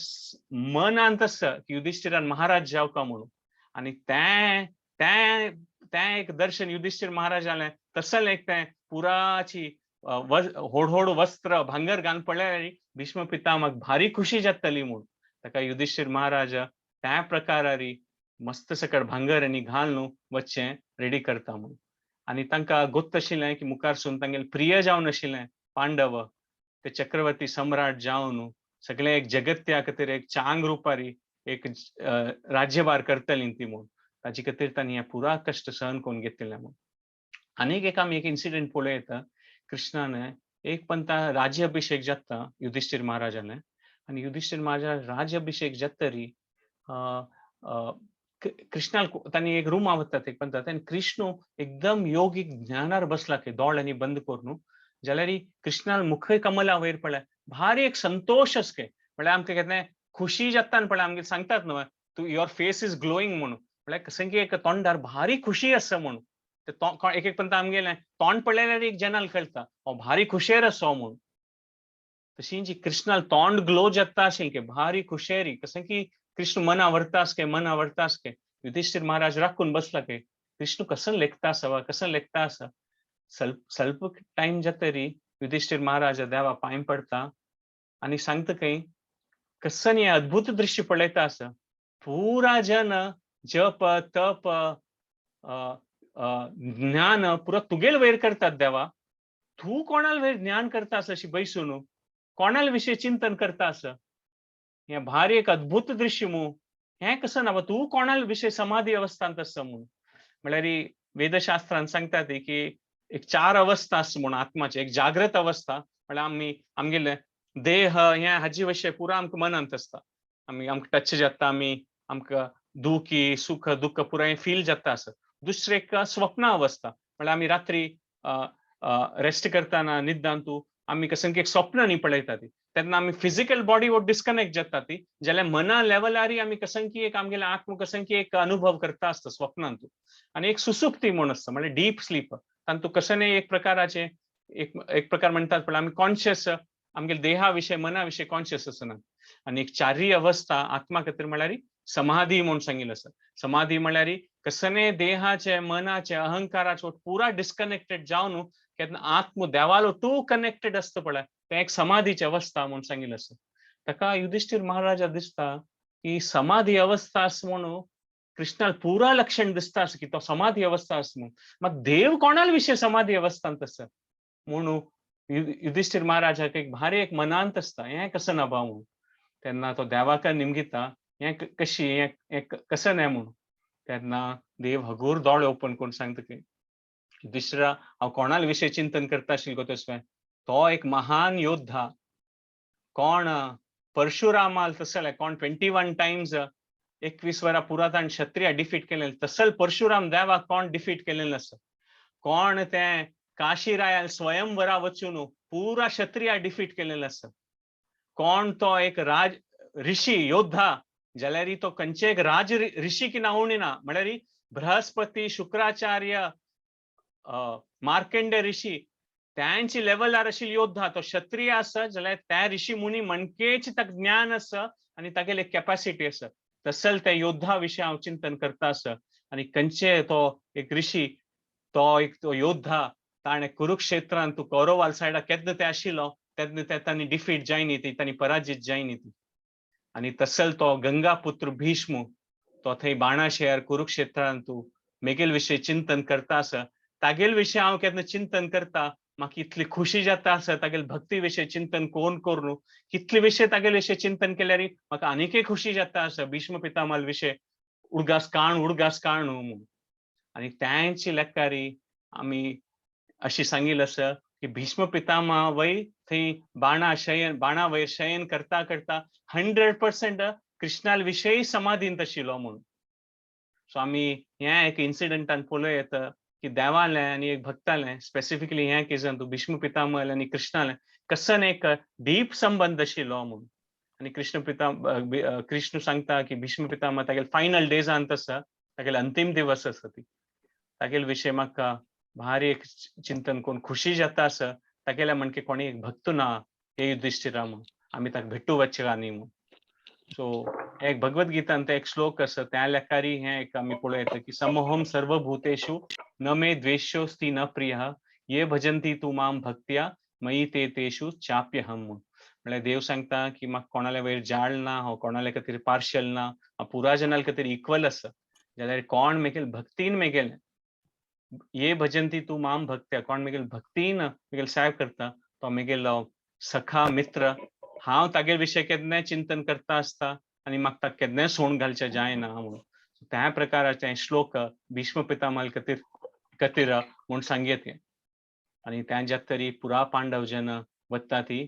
मनांत आसा की युधिश्ठिरान महाराज जावका म्हणून आनी तें तें तें एक दर्शन युधिश्ठिर महाराजालें तसलें एक तें पुराची होड होड वस्त्र भांगर घालून पळयल्यार भीष्म पितामहाक भारी खुशी जातली म्हूण ताका युधिश्ठिर महाराज त्या प्रकारारी मस्त सकट भांगर आनी घालून वचचें रेडी करता म्हूण. आनी तांकां गोत्त आशिल्लें की मुखार सून तांगेले प्रिय जावन आशिल्लें पांडव ते चक्रवर्ती सम्राट जावन सगळे एक जगत्या खातीर एक चांग रुपारी एक राज्यभार करतली ती म्हूण ताजे खातीर तांणी हें पुरा कश्ट सहन करून घेतिल्लें म्हूण. आनीक एक आमी एक इन्सिडेंट पळोवं येता, कृष्णान एक पंता राज्याभिषेक जाता युधिश्ठिर महाराजाले आनी युधिश्ठिर महाराजा राज्याभिषेक जातरी कृष्णाल तांणी एक रूमा वतात एक पंता आनी कृष्ण एकदम योगीक ज्ञानार बसला की दोळ्यांनी बंद करून जाल्यार कृष्णाल मुख कमला वयर पळय भारी एक संतोश आसके म्हळ्यार आमकां कितें खुशी जाता पळय आमगे सांगतात न्हय तूं your face is glowing म्हणून म्हळ्यार कसं की एक तोंडार भारी खुशी आसा म्हणून ते एक एक पंता आमगेलें तोंड पळयल्यार एक जनाल कळटा हो भारी खुशेर आसा म्हणून. तशी जी कृष्णाल तोंड ग्लो जाता अशें की भारी खुशेरी कसं की कृष्ण मना व्हरता आसके मना व्हरता आसके युधिश्ठिर महाराज राखून बसला की कृष्ण कसं लेखता आसा वा कसं लेखता आसा. स्वल्प टायम जातरी युधिश्ठिर महाराज देवा पांय पडता आनी सांगता खंय कसं हें अद्भुत दृश्य पळयता आसा पुरा जन जप तप ज्ञान पुरा तुगेल वयर करतात देवा, तूं कोणाल वयर ज्ञान करता आसा अशी बैसून कोणाल विशय चिंतन करता आसा हें भारी एक अद्भुत दृश्य मू हें कसं ना तूं कोणाल विशय समाधी अवस्थांत आसा म्हणून. म्हळ्यार वेदशास्त्रान सांगता ती की एक चार अवस्था आसा म्हणून आत्माची, एक जागृत अवस्था म्हळ्यार आमी आमगेले देह हें हाजी विशय पुरा आमकां मनांत आसता, आमी आमकां टच जाता, आमी आमकां दुखी सुख दुःख पुराय फील जाता आसा. दुसरें एक स्वप्न अवस्था म्हळ्यार आमी रात्री रेस्ट करतना निद्दांतू आमी कसं की एक स्वप्न न्ही पळयता ती तेन्ना आमी फिजिकल बॉडी वो डिस्कनेक्ट जाता ती जाल्यार मना लेवलारी आमी कसं की एक आमगेले आत्म कसं की एक अनुभव करता आसता स्वप्नांतू. आनी एक सुसुप्ती म्हूण आसता म्हळ्यार डीप स्लीप तांतू कसं न्ही एक प्रकाराचे एक प्रकार म्हणटात पण आमी कॉन्शियस आमगेले देहा विशय मना विशय कॉन्शियस आसना. आनी एक चारी अवस्था आत्मा खातीर म्हळ्यार समाधी म्हूण सांगिल्लें आसा. समाधी म्हणल्यार कसने देहाचे, मनाचे, अहंकाराचे पुरा डिस्कनेक्टेड जावन केन्ना आत्म देवालो टू कनेक्टेड आसता पळय, तें एक समाधीची अवस्था म्हूण सांगिल्लें आसा. ताका युधिष्ठिर महाराजा दिसता की समाधी अवस्था आसा म्हणून कृष्णाल पुरा लक्षण दिसता आसा की तो समाधी अवस्था आसा म्हणून. मात देव कोणाल विशय समाधी अवस्थांत आसा म्हणून युधिष्ठिर महाराजाक एक भारी एक मनांत आसता, हें कसं ना बा म्हणून. तेन्ना तो देवाक निमगिता, हें कशी, हें कसं न्हय म्हणून. तेन्ना देव हगूर दोळे ओपन करून सांगता की युधिष्ठिरा, हांव कोणाल विशय चिंतन करता आशिल्लो गो तसवें, तो एक महान योद्धा कोण परशुरामाल तसले कोण 21 टायम्स 21 वरां पुरा ताणें क्षत्रिया डिफीट केलें, तसल परशुराम देवाक कोण डिफीट केलें आसा, कोण तें काशीरायाल स्वयंवरा वचून पुरा क्षत्रिया डिफीट केलें आसा, कोण तो एक राज ऋषी योद्धा जाल्यार तो खंयचे एक राज ऋषी की नावणी ना, म्हळ्यार बृहस्पती, शुक्राचार्य, मार्कंडे ऋषी त्यांची लेवलार आशिल्लो योद्धा, तो क्षत्रिय आसा जाल्यार त्या ऋषी मुनी म्हणकेच ताका ज्ञान आसा आनी तागेली कॅपॅसिटी आसा, तसल त्या योद्धा विशय हांव चिंतन करता आसा. आनी खंयचे तो एक ऋषी, तो एक तो योद्धा ताणें कुरुक्षेत्रान तूं कौरवाल सायडा केन्ना ते आशिल्लो तेन्ना ते तांणी डिफीट जायनी ती, तांणी पराजीत जायनी ती. आनी तसल तो गंगा पुत्र भीष्म तो थंय बाणाशेर कुरुक्षेत्रान तूं मेगेल विशय चिंतन करता आसा, तागेल विशय हांव केन्ना चिंतन करता म्हाका इतली खुशी जाता आसा, तागेल भक्ती विशय चिंतन कोण करून कितले विशय तागेल विशय चिंतन केल्यार म्हाका आनीकय खुशी जाता आसा, भीष्म पितामह विशय उडगास काण उडगास काण म्हणून. आनी त्यांची लेखारी आमी अशी सांगिल्लें आसा की भीष्म पितामह वय थंय बाणा शयन, बाणा वयर शयन करता करता 100% कृष्णाल विशय समाधींत आशिल्लो म्हणून. सो आमी ह्या एक इन्सिडंटान पळोवं येता की देवालें आनी एक भक्तालें, स्पेसिफिकली ह्या केसान तूं भीष्म पितामह आनी कृष्णालें कसन एक डीप संबंद आशिल्लो म्हणून. आनी कृष्ण पिता कृष्ण सांगता की भीष्म पितामह तागेले फायनल डेजांत आसा, तागेले अंतीम दिवस आसा ती, तागेले विशय म्हाका भारी एक चिंतन करून खुशी जाता आसा, तागेल्या म्हणके कोणी एक भक्त ना हे युधिष्ठिरा म्हणून, आमी ताका भेटू वचया न्ही म्हणून. सो एक भगवद्गीतांत एक श्लोक आसा, त्या लेखारी हें एक आमी पळोवं येता की समोहम सर्वभूतेषु न मे द्वेष्योस्ति न प्रियः ये भजन्ति तु मां भक्त्या मयि ते तेषु चाप्यहम म्हणून. म्हळ्यार देव सांगता की म्हाका कोणाले वयर जाळ ना, हांव कोणाले खातीर पार्शल ना, हांव पुरा जनां खातीर इक्वल आसा, जाल्यार कोण मेगेल भक्तीन मेगेल ये भजन्ति तु मां भक्त्या, कोण मेगेल भक्तीन मेगेल सेव करता तो मेगेलो सखा मित्र, हांव तागेल विशय केन्नाय चिंतन करता आसता आनी म्हाका ताका केन्नाय सोण घालचें जायना म्हणून. त्या प्रकाराचे श्लोक भीष्म पितामह खातीर खातीर म्हूण सांगयत. आनी त्या तरी पुरा पांडव जन वता ती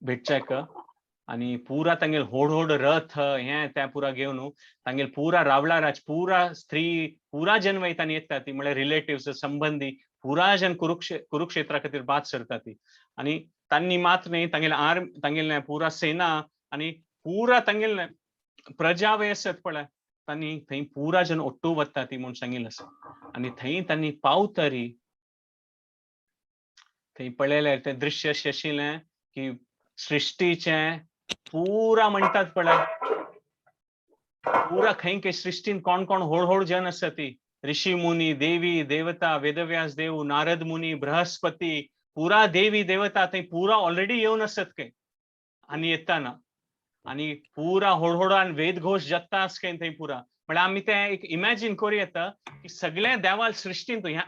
भेटच्याक आनी पुरा तांगेल होड होड रथ हें तें पुरा घेवन तांगेल पुरा रावळाराज पुरा स्त्री पुरा जन वयता आनी येता ती, म्हळ्यार रिलेटिव्स संबंदी पुरा जन कुरुक्षेत्रा खातीर बाद सरता ती. आनी तांणी मात न्ही तांगेले आर्म, तांगेले पुरा सेना आनी पुरा तांगेले प्रजा वय आसत पळय, तांणी थंय पुरा जन ओट्टू वता ती म्हूण सांगिल्लें आसा. आनी थंय तांणी पावतरी थंय पळयलें तें दृश्य अशें आशिल्लें की सृश्टीचें पुरा म्हणटात पळय, पुरा खंय खंय सृश्टीन कोण कोण होड होड जन आसा ती, ऋषी मुनी, देवी देवता, वेदव्यास देव, नारद मुनी, बृहस्पती, पुरा देवी देवता थंय पुरा ऑलरेडी येवन आसत खंय आनी येताना आनी पुरा होड होडान वेदघोश जाता आस खंय थंय पुरा. म्हळ्यार आमी तें एक इमॅजीन करूं येता की सगळ्या देवाल सृश्टीन तूं हें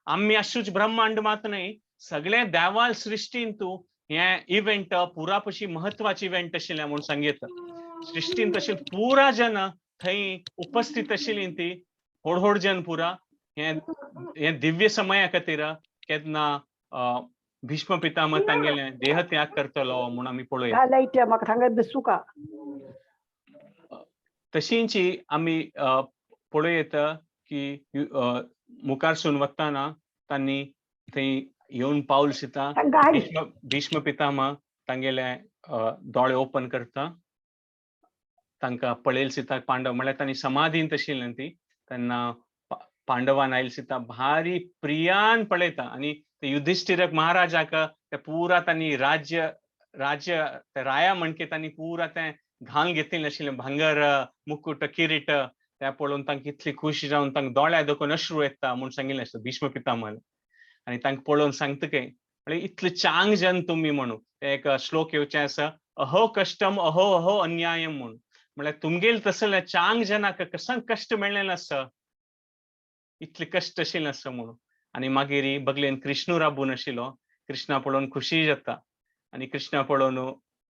आमी आसूच ब्रह्मांड मात न्हय, सगळ्या देवाल सृश्टीन तूं हें इव्हेंट पुरा पशी म्हत्वाची इव्हेंट आशिल्लें म्हूण सांगयता. सृश्टीन तशें पुरा जन थंय उपस्थित आशिल्लीं ती होड होड जन पुरा हें हें दिव्य समया खातीर केन्ना भीष्म पितामह तांगेले देह त्याग करतलो म्हूण आमी पळोवया. लायट म्हाका थांगा दिसूका. तशींची आमी पळोवं येता की मुखारसून वतना तांणी थंय येवन पावल शिता भीष्म पितामह तांगेले दोळे ओपन करता, तांकां पळयल सीता पांडव म्हळ्यार तांणी समाधींत आशिल्लें ती, तेन्ना पांडवान आयल सीता भारी प्रियान पळयता आनी ते युधिष्ठिरक महाराजाक ते पुरा तांणी राज्य राज्य राया म्हणके तांणी पुरा तें घाल घेतिल्लें आशिल्लें, भांगर मुकुट किरीट, त्या पळोवन तांकां इतली खुशी जावन तांकां दोळ्या दोकून अश्रू येता म्हूण सांगिल्लें आसता भीष्म पितामह. आनी तांकां पळोवन सांगता काय म्हळ्यार इतले चांग जन तुमी म्हणून एक श्लोक येवचें आसा, अहो कश्टम अहो अहो अन्यायम म्हणून. म्हळ्यार तुमगेल तसले चांग जनाक कसं कश्ट मेळ्ळें आसा, इतले कश्ट आशिल्लें आसा म्हणून. आनी मागीर बगलेन कृष्णू राबून आशिल्लो, कृष्णा पळोवन खुशी जाता. आनी कृष्णा पळोवन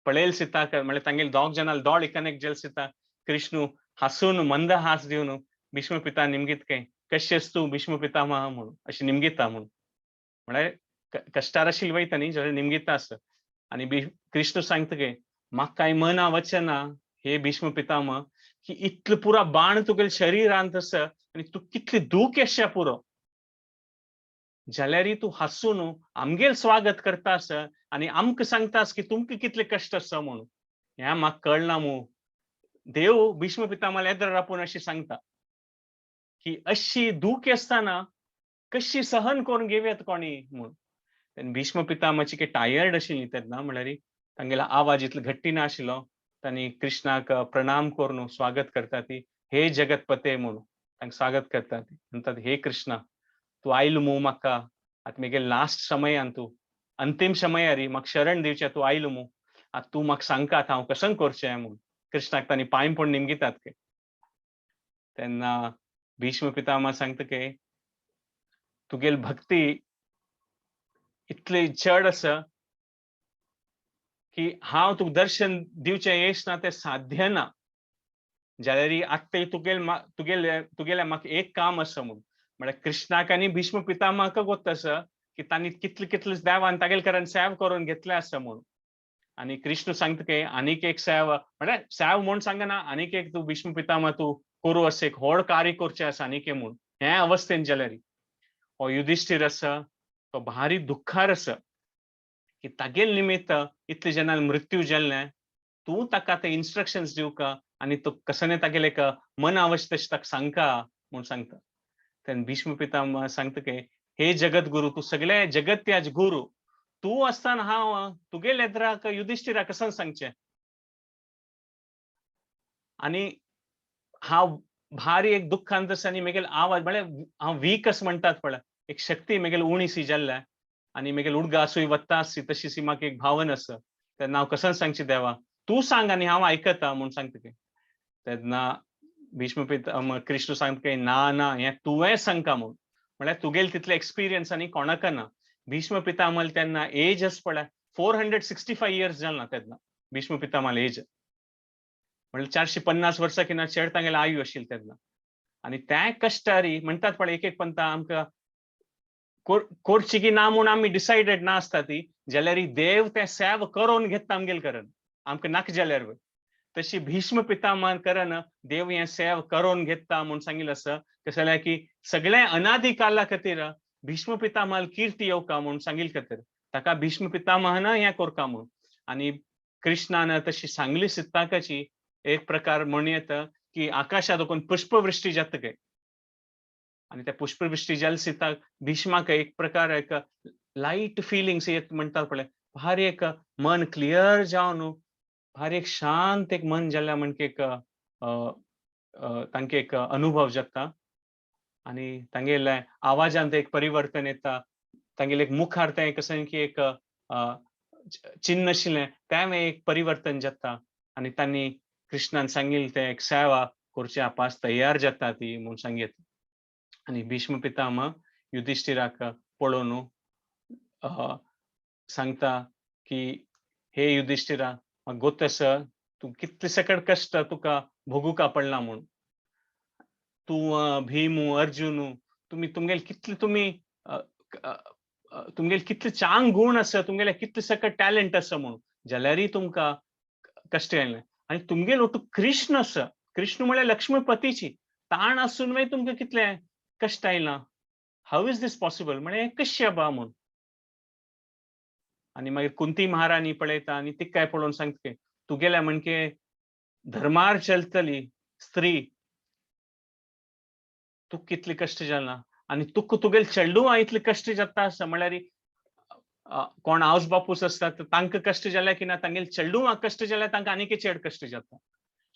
पळयल सीताक म्हळ्यार तांगेले दोग जाणां दोळे कनेक्ट जाल सीता, कृष्णू हासून मंदहास दिवन भीष्म पिता निमगीत काय कशेंच तूं भीष्म पितामह म्हणून अशें निमगिता म्हणून. म्हळ्यार कश्टार आशिल्ले वयता न्ही जाल्यार निमगिता आसा. आनी कृष्ण सांगता काय म्हाका कांय मना वचना हे भीष्म पितामह की इतलें पुरा बाण तुगेले शरिरांत आसा आनी तूं कितली दूख येशा पुरो, जाल्यार तूं हासून आमगेल स्वागत करता आसा आनी आमकां सांगतास की तुमकां कितले कश्ट आसा म्हणून. हें म्हाका कळना मू. देव भीष्म पितामह येदर रापून अशी सांगता की अशी दूख आसतना कशी सहन करून घेवयात कोणी म्हूण. तेन्ना भीष्म पितामहाची की टायर्ड आशिल्ली तेन्ना, म्हळ्यार तांगेलो आवाज इतलो घट्टी नाशिल्लो. तांणी कृष्णाक प्रणाम करून स्वागत करता ती, हे जगतपते म्हणून तांकां स्वागत करता ती. म्हणटात हे कृष्णा तूं आयलो मू म्हाका, आतां म्हगे लास्ट समयान तूं अंतीम समयारी म्हाका शरण दिवचें तूं आयलो मू, आतां तूं म्हाका सांगका आतां हांव कशें करचें म्हूण. कृष्णाक तांणी पांय पडून निमगितात के. तेन्ना भीष्म पितामह सांगता की तुगेली भक्ती इतली चड आसा की हांव तुका दर्शन दिवचें येश ना तें साध्य ना, जाल्यार आत्तां तुगेल तुगेले तुगेलें म्हाका एक काम आसा म्हूण. म्हळ्यार कृष्णाक आनी भीष्म पितामहाक गोत आसा की तांणी कितले कितले देवान तागेले कारण सेव करून घेतले आसा म्हूण. आनी कृष्ण सांगता की आनीक एक सेव, म्हळ्यार सेव म्हूण सांगना, आनीक एक तूं भीष्म पितामह तूं करूं अशें एक व्हड कार्य करचें आसा आनीक म्हूण. हे अवस्थेन जाल्यार हो युधिश्ठीर आसा तो भारी दुख्खार आसा की तागेल निमित्त इतले जाणांक मृत्यू जाल्लें, तूं ताका ते इन्स्ट्रक्शन्स दिवका आनी तूं कसने तागेले एक मन आवश्य तशें ताका सांगका म्हूण सांगता. तेन्ना भीष्म पितामह सांगता की हे जगद्गुरू तूं सगळे जगत्याज गुरू, तूं आसतना हांव तुगेले एदराक युधिश्ठिराक कशें सांगचें. आनी हांव भारी एक दुख्खांत आसा आनी म्हगेलो आवाज म्हळ्यार हांव वीक अशें म्हणटात पळय, एक शक्ती म्हगेली उणी सी जाल्ल्या आनी म्हगेले उडगासूय वता आसची तशी म्हाका एक भावना आसा. तेन्ना हांव कशें सांगचें देवा, तूं सांग आनी हांव आयकता म्हूण सांगता की. तेन्ना भीष्म पितामह कृष्ण सांगता की ना ना हें तुवें सांगका म्हूण, म्हळ्यार तुगेले तितले एक्सपिरियन्स आनी कोणाक ना. भीष्म पितामह तेन्ना एज आसा पळय 465 इयर्स जाल ना तेन्ना भीष्म पितामह एज, म्हळ्यार 450 वर्सां की ना चड तांगेले आयु आशिल्ली तेन्ना. आनी त्या कश्टारी म्हणटात पळय एक एक पंता आमकां करची की ना म्हूण आमी डिसायडेड ना आसता ती, जाल्यार देव तें सेव करून घेता आमगेले करन, आमकां नाका जाल्यार. तशी भीष्म पितामह करन देव हें सेव करून घेता म्हूण सांगिल्लें आसा. कशें जाल्यार की सगळें अनादी काला खातीर भीष्म पितामह कीर्ती येवका म्हूण सांगिल्ले खातीर ताका भीष्म पितामहन हें करका म्हूण. आनी कृष्णान तशी सांगली सिद्धाकाची एक प्रकार म्हण येता की आकाशात देखून पुष्पवृष्टी जाता काय, आनी त्या पुष्पवृष्टी जाल सीताक भीष्माक एक प्रकार एक लायट फिलिंग्स येत म्हणटात पळय, भारी एक मन क्लियर जावन भारी एक शांत एक मन जाल्या म्हणके एक तांकां एक अनुभव जाता. आनी तांगेल्या आवाजांत एक परिवर्तन येता, तांगेले एक मुखार तें कशें की एक चिन्न आशिल्लें तें एक परिवर्तन जाता. आनी तांणी कृष्णान सांगिल्लें तें एक सेवा करचे आपास तयार जाता ती म्हूण सांगीत. आनी भीष्म पितामह युधिश्ठिराक पळोवन सांगता की हे युधिश्ठिरा म्हाका गोत आसा तूं कितले सकट कश्ट तुका भोगूका पडला म्हूण, तूं भीम अर्जुन तुमी तुमगेले कितले तुमी तुमगेले कितले चांग गुण आसा, तुमगेले कितले सकट टॅलंट आसा म्हूण, जाल्यारय तुमकां कश्ट आयलें. आनी तुमगेलो तूं कृष्ण आसा, कृष्ण म्हळ्यार लक्ष्मीपतीची ताण आसून मागीर तुमकां कितले कश्ट आयलां, how is these possible, म्हळ्यार कशें बा म्हूण. आनी मागीर कुंती महाराणी पळयता आनी तिकाय पळोवन सांगता तुगेल्या म्हणके धर्मार चलतली स्त्री तुका कितले कश्ट जाला आनी तुका तुगेले चेडूं इतले कश्ट जाता आसा, म्हळ्यार कोण आवस बापूस आसतात तांकां कश्ट जाले की ना, तांगेले चेडूंक कश्ट जाल्यार तांकां आनीकय चड कश्ट जाता.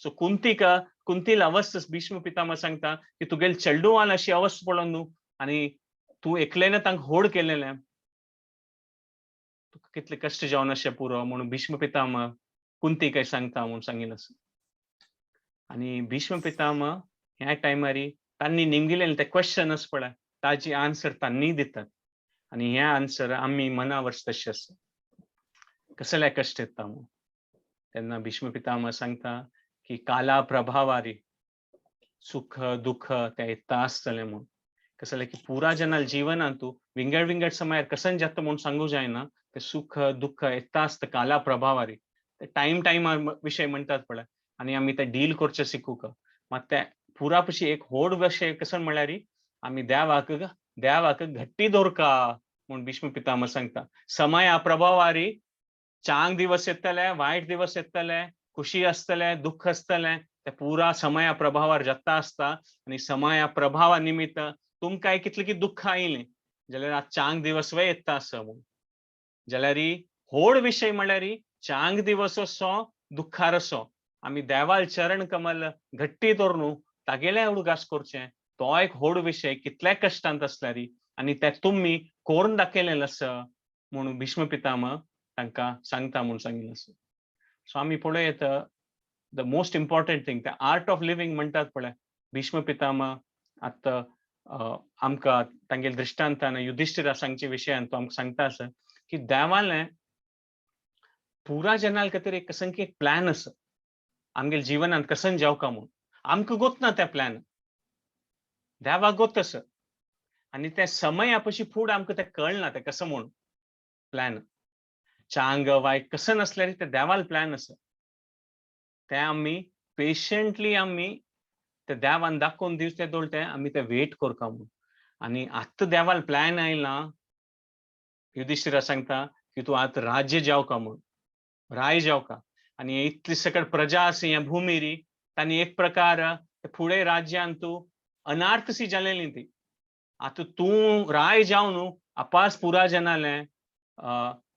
सो कुंतीक, कुंतील अवस्था भीष्म पितामह सांगता की तुगेले चेडूंवान अशी अवस्था पळोवन न्हू आनी तूं एकल्यान तांकां होड केलेलें, तुका कितले कश्ट जावन अशें पुरो म्हणून भीष्म पितामह कुंती काय सांगता म्हणून सांगिल्लें आसा. आनी भीष्म पितामह ह्या टायमारी तांणी निमगिलेलें तें क्वेश्चन आसा पळय, ताजी आन्सर तांणी दितात. आनी हें आन्सर आमी मना वर्स तशें आसा, कसले कश्ट येता म्हणून. तेन्ना भीष्म पितामह सांगता की काला प्रभावारी सुख दुःख तें येता आसतलें म्हूण. कसलें की पुरा जनाल जिवनांतू विंगड विंगड समयार कसन जाता म्हूण सांगू जायना, ते सुख दुःख येता आसता काला प्रभावारी, ते टायम टायमार विशय म्हणटात पळय, आनी आमी ते डील करचें शिकूंक. मात ते पुरा पशी एक व्हड विशय कसन म्हणल्यार आमी देवाक देवाक घट्टी दवरका म्हूण भीष्म पितामह सांगता. समया प्रभावारी चांग दिवस येतले, वायट दिवस येतले, खुशी आसतले, दुःख आसतलें, ते पुरा समया प्रभावार जाता आसता. आनी समया प्रभावा निमित्त तुमकां कितलें की दुःख आयलें जाल्यार आज चांग दिवस वे येता आसा म्हूण. जाल्यार व्हड विशय म्हणल्यार चांग दिवस असो दुःखार असो आमी देवाल चरण कमल घट्टी दवरून तागेलें उडगास करचें, तो एक व्हड विशय कितल्या कश्टांत आसल्यार, आनी ते तुमी करून दाखयलें आसा म्हणून भीष्म पितामह तांकां सांगता म्हूण सांगिल्लें आसा. सो आमी पळयत the most important thing, the art of living म्हणटात पळय, भीष्म पितामह आतां आमकां तांगेले दृश्टांतान युधिश्ठिरा सांगचे विशयान तो आमकां सांगता आसा की देवालें पुरा जनाल खातीर एक कसन की एक प्लॅन आसा आमगेले जिवनांत कसन जावका म्हूण. आमकां गोत ना त्या प्लॅन, देवाक गोत आसा. आनी त्या समया पशी फुडें आमकां तें कळना तें कसो म्हूण प्लॅन चांग वायट कसं नासल्यार ते देवाल प्लॅन आसा. ते आमी पेशंटली आमी ते देवान दाखोवन दिवचे दोळटे आमी ते वेट करता म्हूण. आनी आतां देवाल प्लॅन आयला, युधिश्ठिरा सांगता की तूं आतां राज्य जावका म्हूण, राय जावका. आनी इतली सकट प्रजा आसा ह्या भुमीरी, तांणी एक प्रकार फुडें राज्यान तूं अनार्थशी जालेली ती. आतां तूं राय जावन न्हू आपास पुरा जनालें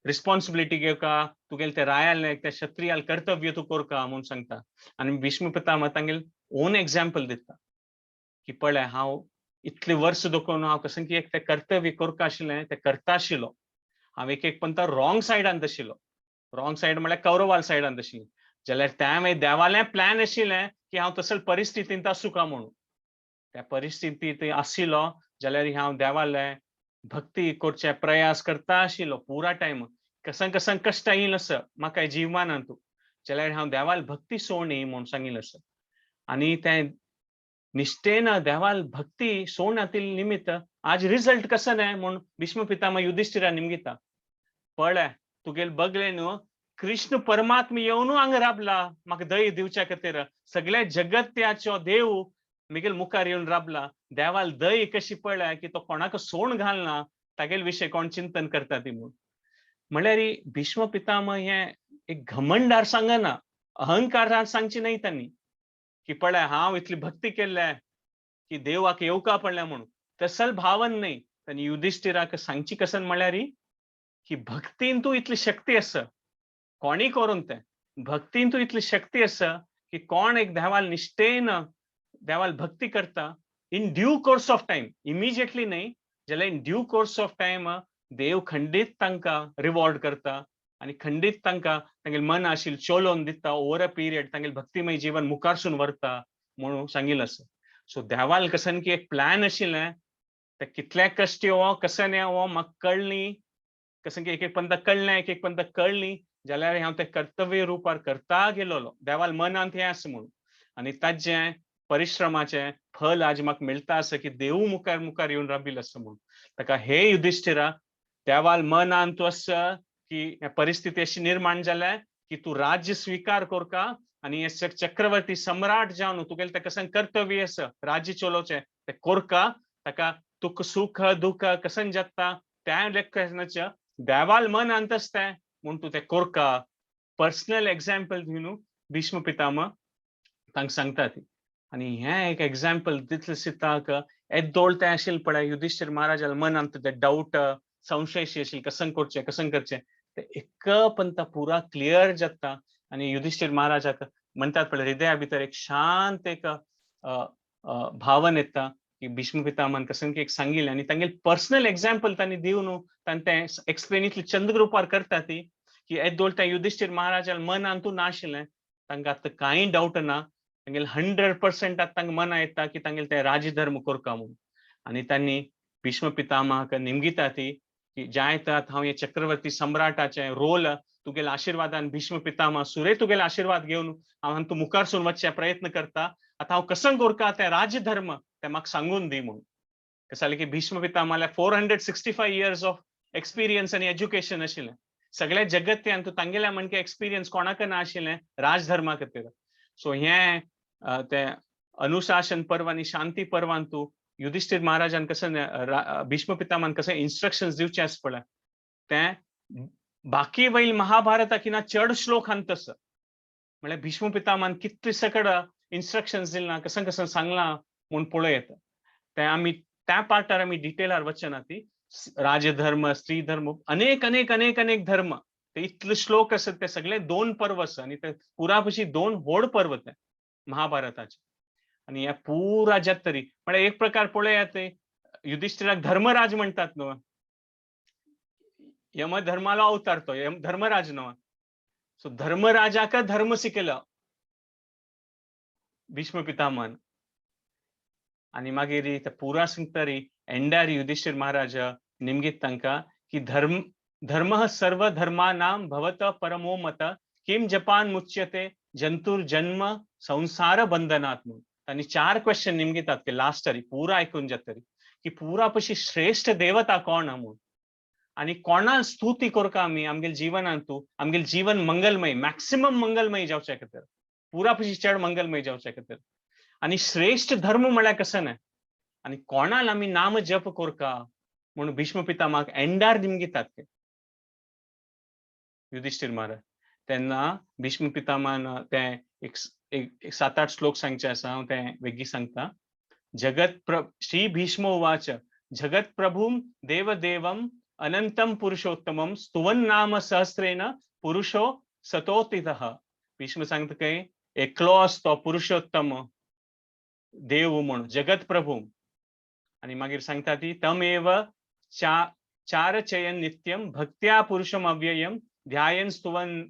रिस्पॉन्सिबिलिटी घेवका, तुगेले ते रायालें ते क्षत्रियाल कर्तव्य तूं करका म्हूण सांगता. आनी भीष्म पितामह तांगेले ओन एग्जाम्पल दिता की पळय हांव इतले वर्स दखून हांव कसं की एक तें कर्तव्य करका आशिल्लें तें करता आशिल्लो. हांव एक एक पंता रॉंग सायडान आशिल्लो, रॉंग सायड म्हळ्यार कौरवाल सायडान आशिल्लें, जाल्यार त्या मागीर देवालें प्लॅन आशिल्लें की हांव तसल परिस्थितींत आसूं म्हणून. त्या परिस्थितींत आशिल्लो जाल्यार हांव देवालें भक्ती करचे प्रयास करता आशिल्लो पुरा टायम. कसन कसन कश्ट येयल आसा म्हाका जिवनांत, जाल्यार हांव देवाल भक्ती सोडणी म्हूण सांगिल्लें आसा. आनी तें निश्ठेन देवाल भक्ती सोडण्यातील निमित्त आज रिजल्ट कसं न्हय म्हूण भीष्म पितामह युधिश्ठिरा निमगिता. पळय तुगेले बगले न्हू कृष्ण परमात्मा येवन हांगा राबला म्हाका दय दिवच्या खातीर, सगळ्या जगत्याचो देव मिगेल मुखार येवन राबला. देवाल दय कशी पळय की तो कोणाक सोण घालना, तागेले विशय कोण चिंतन करता ती म्हूण. म्हणल्यार भीष्म पितामह हे एक घमंडार सांगना, अहंकारान सांगची न्हय तांणी की पळय हांव इतली भक्ती केल्ले की देवाक येवका पडल्या म्हणून, तसल भावन न्हय. तांणी युधिश्ठिराक सांगची कसन म्हणल्यार की भक्तीन तूं इतली शक्ती आसा, कोणी करून तें भक्तीन तूं इतली शक्ती आसा की कोण एक देवाल निश्ठेन देवाल भक्ती करता in due course of time, immediately न्हय जाल्यार in due course of time देव खंडीत तांकां रिवॉर्ड करता आनी खंडीत तांकां तांगेलें मन आशिल्लें चलोवन दिता ओवर अ पिरियड, तांगेलें भक्तिमय जीवन मुखारसून व्हरता म्हणून सांगिल्लें आसा. सो देवाल कसन की एक प्लॅन आशिल्लें, ते कितले कश्ट येवो कसन येवो म्हाका कळ्ळी, कसन की एक एक पंता कळ्ळें एक एक पंता कळ्ळी, जाल्यार हांव तें कर्तव्य रुपार करता गेलोलो देवाल मनांत हें आसा म्हणून. आनी ताजें परिश्रमाचें फल आज म्हाका मेळटा आसा की देव मुखार मुखार येवन राबिल्लो आसा म्हणून. ताका हे युधिश्ठिरा देवाल मनांत तूं आसा की परिस्थिती अशी निर्माण जाल्या की तूं राज्य स्विकार करका आनी हे चक्रवर्ती सम्राट जावन तुगेलें ताका कसन कर्तव्य आसा राज्य चलोवचें तें करका. ताका तुका सुख दुःख कसन जाता त्या लेखनाच्या देवाल मनांत आसता म्हूण तूं तें करका. पर्सनल एग्जाम्पल दिवन भीष्म पितामह तांकां सांगता ती. आनी हें एक एग्जाम्पल दितले सिताक येदोळ तें आशिल्लें पळय युधिश्ठीर महाराजाल्या मनांत ते डावट संशय आशिल्ली कसं करचें कसं करचें ते एक पंत पुरा क्लियर जाता. आनी युधिष्ठिर महाराजाक म्हणटात पळय हृदया भितर एक शांत एक भावन येता की भीष्म पितामहान कसं एक सांगिल्लें आनी तांगेले पर्सनल एग्जाम्पल तांणी दिवन तांणी तें एक्सप्लेन इतले चंद्ररूपार करता ती की येदोळ त्या युधिष्ठिर महाराजान मनांतू नाशिल्लें, तांकां आतां कांय डावट ना, तांगेले 100% आतां तांकां मना येता की तांगेले ते राजधर्म करका म्हणून. आनी तांणी भीष्म पितामहाक निमगिता ती की जायत आतां हांव हे चक्रवर्ती सम्राटाचें रोल तुगेल्या आशिर्वादान भीष्म पितामह सुरे तुगेले आशिर्वाद घेवन हांव तूं मुखार सून वचचे प्रयत्न करता, आतां हांव कसं करका तें राजधर्म तें म्हाका सांगून दी म्हणून. कशें जालें की भीष्म पितामहाला 465 इयर्स ऑफ एक्सपिरियन्स आनी एज्युकेशन आशिल्लें, सगळ्या जगत्यान तूं तांगेल्या म्हणके एक्सपिरियन्स कोणाक ना आशिल्लें राजधर्मा खातीर. सो हें तें अनुशासन पर्व आनी शांती पर्वान तूं युधिष्ठिर महाराजान कसं भीष्म पितामहान कसं इन्स्ट्रक्शन्स दिवचे आसा पळय तें बाकी वयल महाभारता किना चड श्लोक हान तसं म्हळ्यार भीष्म पितामहान कितले सकड इन्स्ट्रक्शन्स दिला कसं कसं सांगलां म्हूण पळय येता. तें आमी त्या पार्टार आमी डिटेलार वचना ती राजधर्म स्त्री धर्म अनेक अनेक अनेक अनेक धर्म ते इतले श्लोक आसत ते सगळे 2 पर्व आसा आनी ते पुरा पशी 2 व्हड पर्व ते महाभारताचे. आनी ह्या पुरा जात तरी म्हळ्यार एक प्रकार पळयात ते युधिष्ठिराक धर्मराज म्हणटात न्हू, यमधर्मालो अवतार तो यम धर्मराज न्हू, सो धर्मराजाक धर्म शिकयलो भीष्म पितामहान. आनी मागीर ते पुरा सांगतरी एंडार युधिष्ठिर महाराज निमगीत तांकां की धर्म धर्मः सर्वधर्माणां भवत परमो मत किम जपान मुच्यते जंतुर्जन्म संसार बंधनात् म्हणून. तांणी 4 क्वेश्चन निमगितात की लास्टारी पुरा आयकून जातरी की पुरा पशी श्रेष्ठ देवता कोण म्हणून आनी कोणा स्तुती करका आमी आमगेले जिवनांतू आमगेले जीवन मंगलमय मॅक्सिमम मंगलमय जावच्या खातीर पुरा पशी चड मंगलमय जावच्या खातीर आनी श्रेष्ठ धर्म म्हळ्यार कसं न्हय आनी कोणाल आमी नाम जप करका म्हणून भीष्म पितामहाक एंडार निमगितात ते युधिष्ठिर महाराज. तेन्ना भीष्म पितामहान ते एक 7-8 श्लोक सांगचे आसा, हांव ते वेगीं सांगता. जगत श्री भीष्म उवाच जगत प्रभुं देवदेवम् अनंतं पुरुषोत्तमं स्तुवन् नाम सहस्रेण पुरुषो सतोतितः. भीष्म सांगता काय एकलो आसतो पुरुषोत्तम देव म्हूण जगत प्रभू. आनी मागीर सांगता ती तमेव चारचयन नित्यं भक्त्या पुरुषम अव्ययं ध्यायन स्तुवन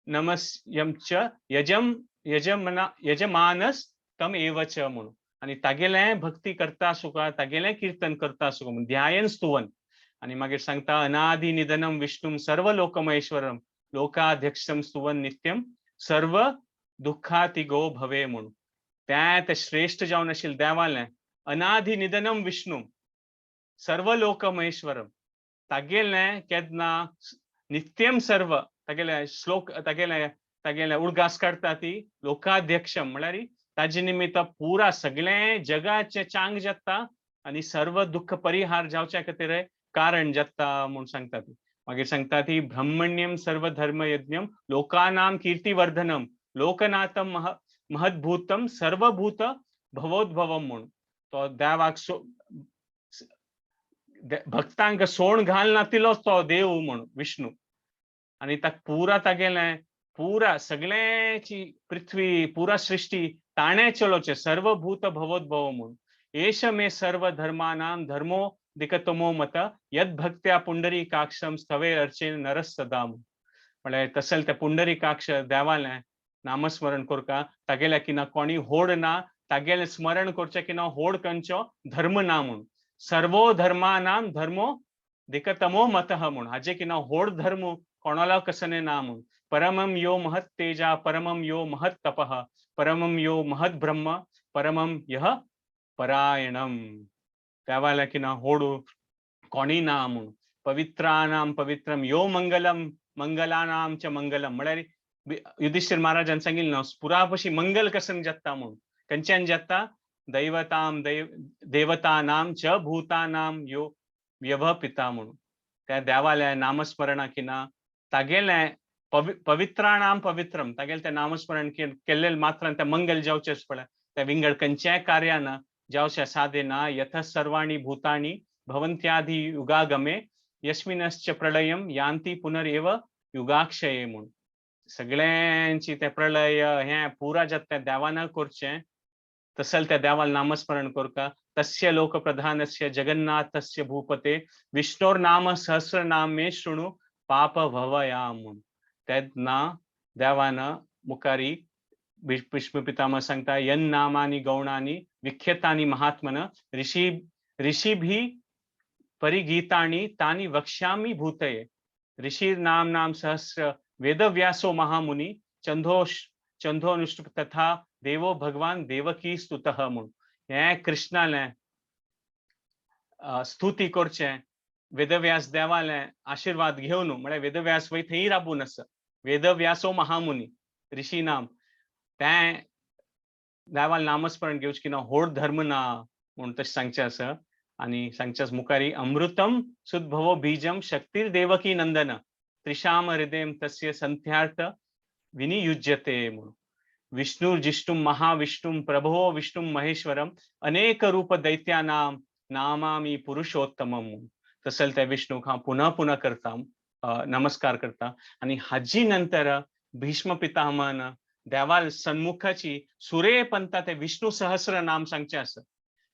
नमस्यं च यजम यजमना यजमानस तम एव च म्हणून. आनी तागेलें भक्ती करता सुका तागेलें कीर्तन करता सुका म्हणून ध्यायन स्तुवन. आनी मागीर सांगता अनादि निधनम विष्णुम सर्व लोकमहेश्वरम लोकाध्यक्षम स्तुवन नित्यम सर्व दुःखातिगो भवे म्हणून. त्या श्रेष्ठ जावन आशिल्लें देवालें अनादि निधनम विष्णु सर्व लोकमहेश्वरम तागेलें केन्ना नित्यम सर्व तागेले श्लोक तागेले तागेले उडगास काडटा ती लोकाध्यक्षम म्हळ्यार ताजे निमित्त पुरा सगळें जगाचें चांग जाता आनी सर्व दुःख परिहार जावच्या खातीर कारण जाता म्हूण सांगता ती. मागीर सांगता ती ब्रह्मण्यम सर्व धर्म यज्ञम लोकानां कीर्तिवर्धनम लोकनाथम महद्भूतम सर्वभूत भवोद्भवम म्हूण. तो देवाक भक्तांक सोण घालना तिलोच तो देव म्हूण विष्णू. आनी ताका पुरा तागेलें पुरा सगळ्याची पृथ्वी पुरा सृष्टी ताणें चलोवचें सर्वभूत भवोद्भव म्हूण. एष मे सर्व धर्मानां धर्मो दिकतमो मत यद भक्त्या पुंडरीकाक्षम स्तवे अर्चेन नरस सदा. म्हळ्यार तशें तें पुंडरीकाक्ष देवालें नामस्मरण करका तागेल्या किना कोणी होड ना तागेलें स्मरण करचें किना होड कंचो धर्म ना म्हूण. सर्वो धर्मानां धर्मो दिकतमो मतः म्हूण हाजे किना होड धर्म कोणाला कसने ना म्हूण. परमम यो महत् तेजा परमम यो महत् तपः परमम यो महत् ब्रह्म परमम यः परायणम. देवाल्या किना होडू कोणी ना म्हूण. पवित्राणां पवित्रम यो मंगलम मंगलानां च मंगलम म्हळ्यार युधिष्ठिर महाराजान सांगिल्लें न्हू पुरा पशी मंगल कसन जाता म्हूण. खंयच्यान जाता दैवतां देवतानां च भूतानां यो व्यव पिता म्हूण. त्या देवाल्या नामस्मरणा किना तागेलें पवित्राणां पवित्रम तागेलें तें नामस्मरण केल्लें मात्रान तें मंगल जावचेंच पळय. त्या विंगड खंयच्याय कार्यान जावचें सादेना यथ सर्वाणि भूतानि भवन्त्यादि युगागमे यस्मिनश्च प्रलयम यांती पुनरेव युगाक्षये म्हूण. सगळ्यांची ते प्रलय हें पुरा जाता त्या देवान करचें, तसल त्या देवाल नामस्मरण करका. तस्य लोक प्रधानस्य जगन्नाथस्य भूपते विष्णोर नाम सहस्रनाम मे शृणु पाप भवया म्हूण. तेन्ना देवान मुखारी भीष्म पितामह सांगता, यन नामानी गौणानी विख्यतानी महात्मन ऋषी ऋषीभी परिगीतानी तानी वक्ष्यामि भूतये. ऋषीर नाम नाम सहस्र वेदव्यासो महामुनी चंदोनुष्टुप तथा देवो भगवान देवकी स्तुतः म्हूण. हें कृष्णालें स्तुती करचें, वेदव्यास देवालें आशिर्वाद घेवन, म्हळ्यार वेदव्यास वय थंय राबून आसा, वेदव्यासो महामुनी ऋषी नाम, तें देवाल नामस्मरण घेवचें की ना होड धर्म ना म्हूण तशें सांगचें आसा. आनी सांगचें आसा मुखारी, अमृतम सुद्भवो बीजम शक्तीर देवकी नंदन त्रिशाम हृदयम तस्य संत्यार्थ विनियुज्यते म्हणून. विष्णु जिष्णु महाविष्णु प्रभो विष्णु महेश्वरम अनेक रूप दैत्यानाम नामामी पुरुषोत्तमम. तसल त्या विष्णूक हांव पुनः पुनः करता, नमस्कार करता. आनी हाजी नंतर भीष्म पितामहन देवाल सन्मुखाची सुरे पंता ते विष्णु सहस्र नाम सांगचें आसा.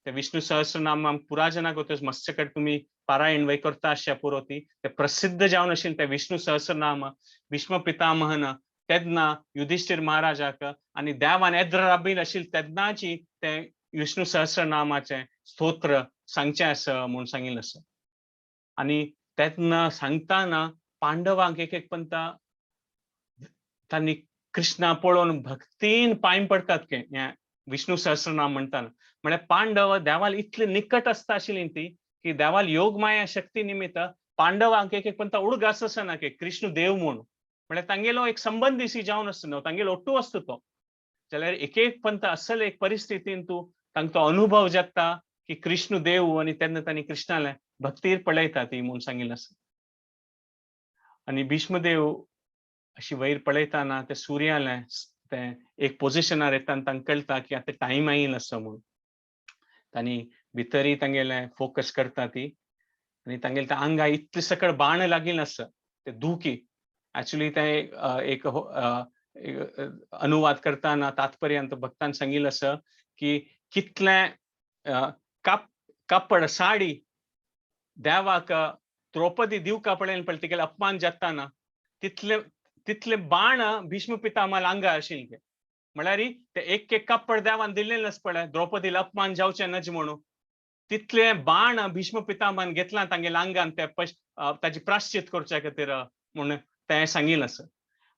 ते विष्णु सहस्र नाम आम पुराजनाक वतच मत्स्य तुमी पारायण वय करता आसच्या पुरो ती ते प्रसिद्ध जावन आशिल्लें ते विष्णु सहस्रनाम भीष्म पितामहन तेन्ना युधिष्ठिर महाराजाक आनी देवान एद्र राबील आशिल्लें तेन्नाची ते विष्णु सहस्रनामाचें स्तोत्र सांगचें आसा म्हूण सांगिल्लें आसा. आनी तेन्ना सांगतना पांडवांक एक एक पंता तांणी कृष्णा पळोवन भक्तीन पांय पडटात के हें विष्णु सहस्रनाम म्हणटाना. म्हळ्यार पांडव देवाल इतले निकट आसता आशिल्ली ती की देवाल योग माया शक्ती निमित्त पांडवांक एक एक पंता उडगास आसना की कृष्ण देव म्हूण. म्हळ्यार तांगेलो एक संबंद दिसी जावन आसता न्हू, तांगेलो ओट्टू आसता तो. जाल्यार एक एक पंता असल एक परिस्थितीन तूं तांकां तो अनुभव जाता की कृष्ण देव, आनी तेन्ना तांणी कृष्णाले भक्तीर पळयता ती म्हूण सांगिल्लें आसा. आनी भीष्मदेव अशी वयर पळयताना ते सुर्यालें ते एक पोजिशनार येता आनी तांकां कळटा की आतां टायम आयिल्लो आसा म्हूण. तांणी भितरय तांगेलें फोकस करता ती आनी तांगेले त्या आंगा इतले सकळ बाण लागिल्लें आसा ते दुखी. एक्चुअली ते एक अनुवाद करतना तात्पर्यांत भक्तान सांगिल्लें आसा की कितलें कापड साडी देवाक द्रौपदी दिवका पळयन पळय तिगेले अपमान जाताना तितले तितले बाण भीष्म पितामह आंगार आशिल्ले. म्हळ्यार ते एक एक कापड देवान दिल्लें आसा पळय द्रौपदीला अपमान जावचें नज म्हणून, तितले बाण भीष्म पितामहान घेतला तांगेल्या आंगान ते ताजी प्राश्चित करच्या खातीर म्हूण तें सांगिल्लें आसा.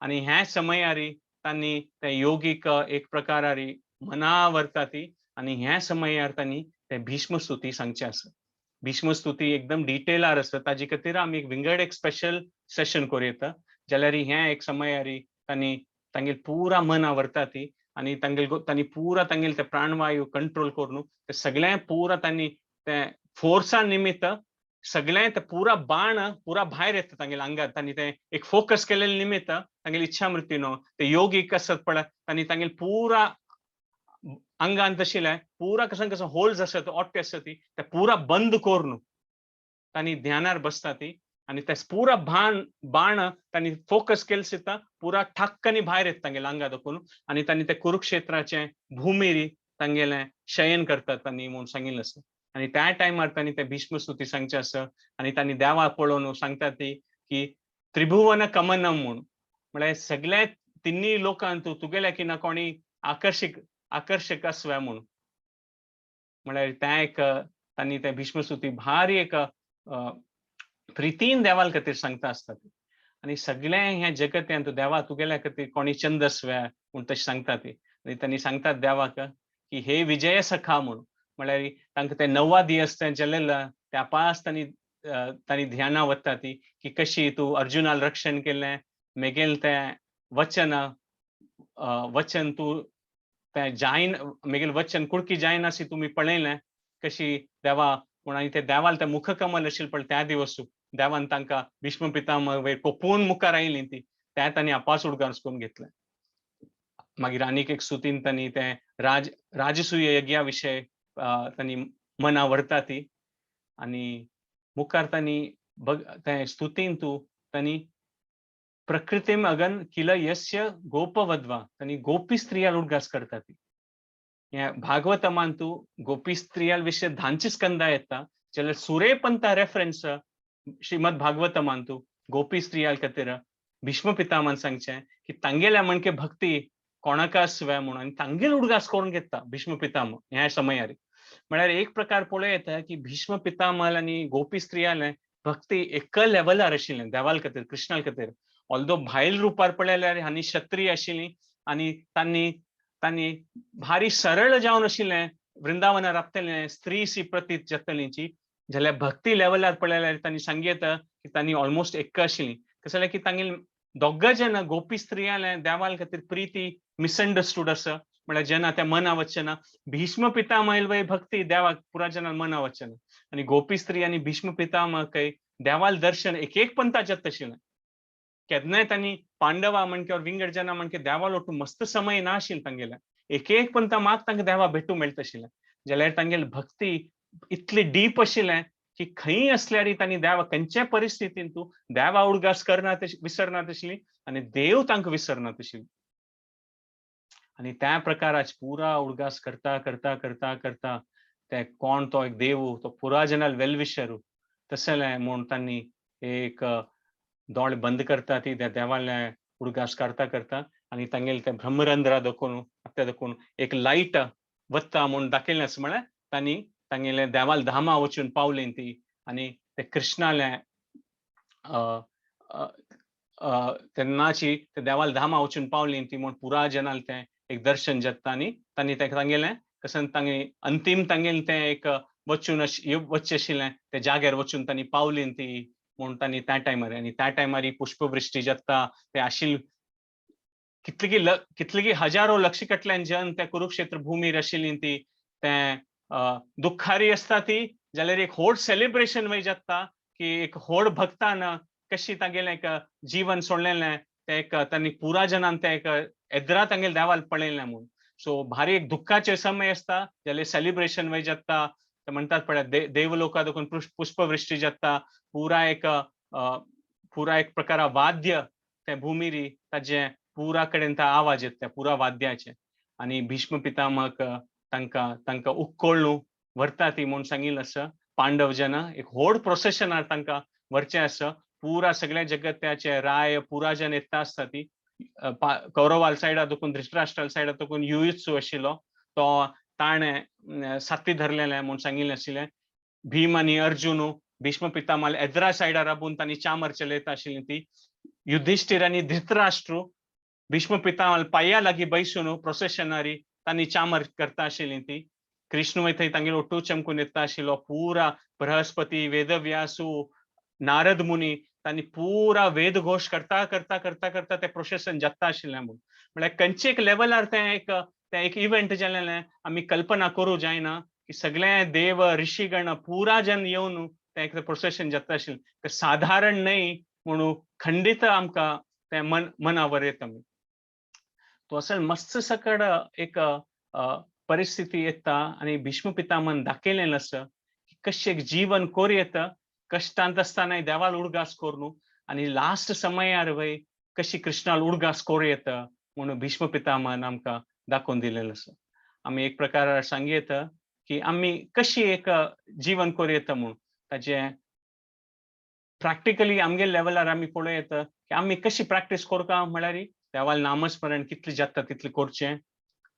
आनी ह्या समयारी तांणी ते योगीक एक प्रकारारी मना व्हरता ती आनी ह्या समयार तांणी ते भीष्म स्तुती सांगचें आसा. भीष्म स्तुती एकदम डिटेलार आसा, ताजे खातीर आमी एक विंगड एक स्पेशल सेशन करूं येता. जाल्यार हें एक समयारी तांणी तांगेले पुरा मना व्हरता ती आनी तांगेले तांणी पुरा तांगेले ते प्राणवायू कंट्रोल करून ते सगळें पुरा तांणी ते फोर्सा निमित्त सगळें ते पुरा बाण पुरा भायर येता तांगेले आंगार. तांणी ते एक फोकस केलेले निमित्त तांगेली इच्छा मृत्यू न्हू ते योगीक आसत पळय तांणी तांगेले पुरा आंगान तशिल्लें पुरा कसं कसं होल्स आसत ओट्टे आसत ती ते पुरा बंद करून तांणी ध्यानार बसता ती आनी ते पुरा बाण तांणी फोकस केले सुद्दां पुरा ठाक्कनी भायर येता तांगेल्या आंगा दाखोवन आनी तांणी ते कुरुक्षेत्राचे भुमीर तांगेलें शयन करतात तांणी म्हूण सांगिल्लें आसा. आनी त्या टायमार तांणी ते भीष्म स्तुती सांगचें आसा. आनी तांणी देवा पळोवन सांगता ती की त्रिभुवन कमनम म्हूण, म्हळ्यार सगळे तिन्ही लोकांत तुगेल्या की ना कोणी आकर्शक आसव्या म्हूण. म्हळ्यार तें एक तांणी ते भीष्म स्तुती भारी एक प्रितीन देवाल खातीर सांगता आसता ती. आनी सगळें हें जगत्यांत देवा तुगेल्या खातीर कोणी चंदस्व्या म्हूण तशें सांगता ती. आनी तांणी सांगतात देवाक की हे विजय सखा म्हूण, म्हळ्यार तांकां ते नव्वा दिवस तें जेलेलं त्या पास तांणी तांणी ध्याना वता ती की कशी तूं अर्जुनाल रक्षण केलें, मेगेल तें वचन वचन तूं तें जायन मेगेल वचन कुडकी जायनासी तुमी पळयलें कशी देवा म्हूण. आनी ते देवाल तें मुखकमल आशिल्लें पळय त्या दिवस देवान तांकां भीष्म पितामह वयर कोपून मुखार आयलीं ती त्या तांणी आपास उडगास करून घेतलें. मागीर आनीक एक स्तुतीन तांणी तें राजसूय यज्ञा विशय तांणी मना व्हरता ती. आनी मुखार तांणी ते स्तुतीन तूं तांणी प्रकृतीम अगन किल यस्य गोपवध्वा, तांणी गोपी स्त्रियाल उडगास करता ती. ह्या भागवतमान तूं गोपी स्त्रियाल विशय धांची स्कंदा येता, जाल्यार सुरेपंता रेफरन्स श्रीमद भागवतमान तूं गोपी स्त्रियाल खातीर भीष्म पितामहान सांगचें की तांगेल्या म्हणके भक्ती कोणाक आसव्या म्हणून, आनी तांगेल उडगास करून घेता भीष्म पितामह ह्या समयार. म्हळ्यार एक प्रकार पळोवं येता की भीष्म पितामह आनी गोपी स्त्रियाले भक्ती एक लेवलार आशिल्लें देवाल खातीर, कृष्णा खातीर. ऑल्दो भायल रुपार पळयल्यार हांणी क्षत्रिय आशिल्ली आनी तांणी तांणी भारी सरळ जावन आशिल्लें वृंदावनार राबतलें, स्त्री सी प्रतीत जातलीची, जाल्यार भक्ती लेवलार पळयल्यार तांणी सांग येता की तांणी ऑलमोस्ट एक आशिल्ली. कशें जाल्यार की तांगेल दोग्गा जेन्ना गोपी स्त्रियाले देवाल खातीर प्रिती मिसअंडरस्टूड आसा, म्हळ्यार जेन्ना त्या मना वचचें ना. भीष्म पितामह वय भक्ती देवाक पुरा जेन्ना मना वचचें ना, आनी गोपी स्त्री आनी भीष्म पितामह देवाल दर्शन एक एक पंथा जाता आशिल्लें. केन्नाय तांणी पांडवा म्हणके विंगड जना म्हणके देवाल ओटू मस्त समय ना आशिल्लें तांगेलें, एक एक पंथा मात तांकां देवा भेटू मेळटा आशिल्लें. जाल्यार तांगेली भक्ती इतली डीप आशिल्लें की खंय असल्यार तांणी देवा खंयच्याय परिस्थितीन तूं देवा उडगास करना विसरना आशिल्ली आनी देव तांकां विसरना आशिल्ली. आनी त्या प्रकाराच पुरा उडगास करता करता करता करता ते कोण तो एक देव तो पुरा जनाल वेलविशर तसलें म्हूण तांणी एक दोळे बंद करता ती त्या देवाले उडगास करता करता आनी तांगेले ते ब्रह्मरंध्रा दाखोवन ते दाखोवन एक लायट वत्ता म्हूण दाखयलें आसा. म्हळ्यार तांणी तांगेले देवाल धामा वचून पावली ती आनी ते कृष्णाले तेन्नाची ते देवाल धामा वचून पावली ती म्हूण पुरा जनाल तें एक दर्शन जाता. आनी तांणी तेका तांगेलें कशें तांगे अंतीम तांगेलें तें एक वचून वचचें आशिल्लें ते जाग्यार वचून तांणी पावली ती म्हूण तांणी त्या टायमार. आनी त्या टायमार पुष्पवृष्टी जाता ते आशिल्ले कितली कितली हजारो लक्षकटल्यान जन त्या कुरुक्षेत्र भूमीर आशिल्ली ती तें दुख्खारी आसता ती, जाल्यार एक व्हड सेलिब्रेशन वय जाता की एक व्हड भक्तान कशी तागेलें एक जीवन सोडलेलें तें एक तांणी पुरा जनान तें एक एदरा तांगेले देवाल पळयलें म्हूण. सो भारी एक दुख्खाचे समय आसता जाल्यार सेलिब्रेशन वय जाता. ते म्हणटात पळय देवलोका देखून पुष्पवृष्टी जाता, पुरा एक प्रकारा वाद्य ते भूमिरी ताजे पुरा कडेन तो आवाज येता पुरा वाद्याचे. आनी भीष्म पितामहक तांकां तांकां उक्कोळ्ळू व्हरता ती म्हूण सांगिल्लें आसा. पांडव जना एक व्हड प्रोसेशनार तांकां व्हरचें आसा. पुरा सगळ्या जगत्याचे राय पुरा जन येता आसता ती कौरवाल सायडा देखून धृतराष्ट्राल सायडा देखून युयुत्सु आशिल्लो तो ताणें साथी धरलेलें म्हूण सांगिल्लें आशिल्लें. भीम आनी अर्जुन भीष्म पितामह एदरा सायडा राबून तांणी चामर चलयता आशिल्ली ती. युधिष्ठिर आनी धृतराष्ट्र भीष्म पितामह पांया लागीं बैसून प्रोसेशनारी तांणी चामर करता आशिल्ली ती. कृष्ण थंय तांगेलो ओटू चमकून येता आशिल्लो. पुरा बृहस्पती वेदव्यासू नारद मुनी तांणी पुरा वेदघोश करता करता करता करता तें प्रोसेशन जाता आशिल्लें म्हूण. म्हळ्यार खंयचे एक लेवलार तें एक इव्हेंट जालेलें आमी कल्पना करूं जायना की सगळे देव ऋषीगण पुरा जन येवन तें एक प्रोसेशन जाता आशिल्लें. तें साधारण न्हय म्हणून खंडीत आमकां तें मनावर येता. तो असल मस्त सकड एक परिस्थिती येता आनी भीष्म पितामहान दाखयलें आसा की कशें एक जीवन कोर येता कश्टांत आसतना देवाल उडगास करून आनी लास्ट समयार वय कशी कृष्णाल उडगास कोर येता म्हणून भीष्म पितामहान आमकां दाखोवन दिलेलें आसा. आमी एक प्रकार सांग येता की आमी कशी एक जीवन कोर येता म्हूण ताजें प्रॅक्टिकली आमगे लेवलार आमी पळोवं येता की आमी कशी प्रॅक्टीस करता म्हळ्यार देवालें नामस्मरण कितलें जाता तितलें करचें,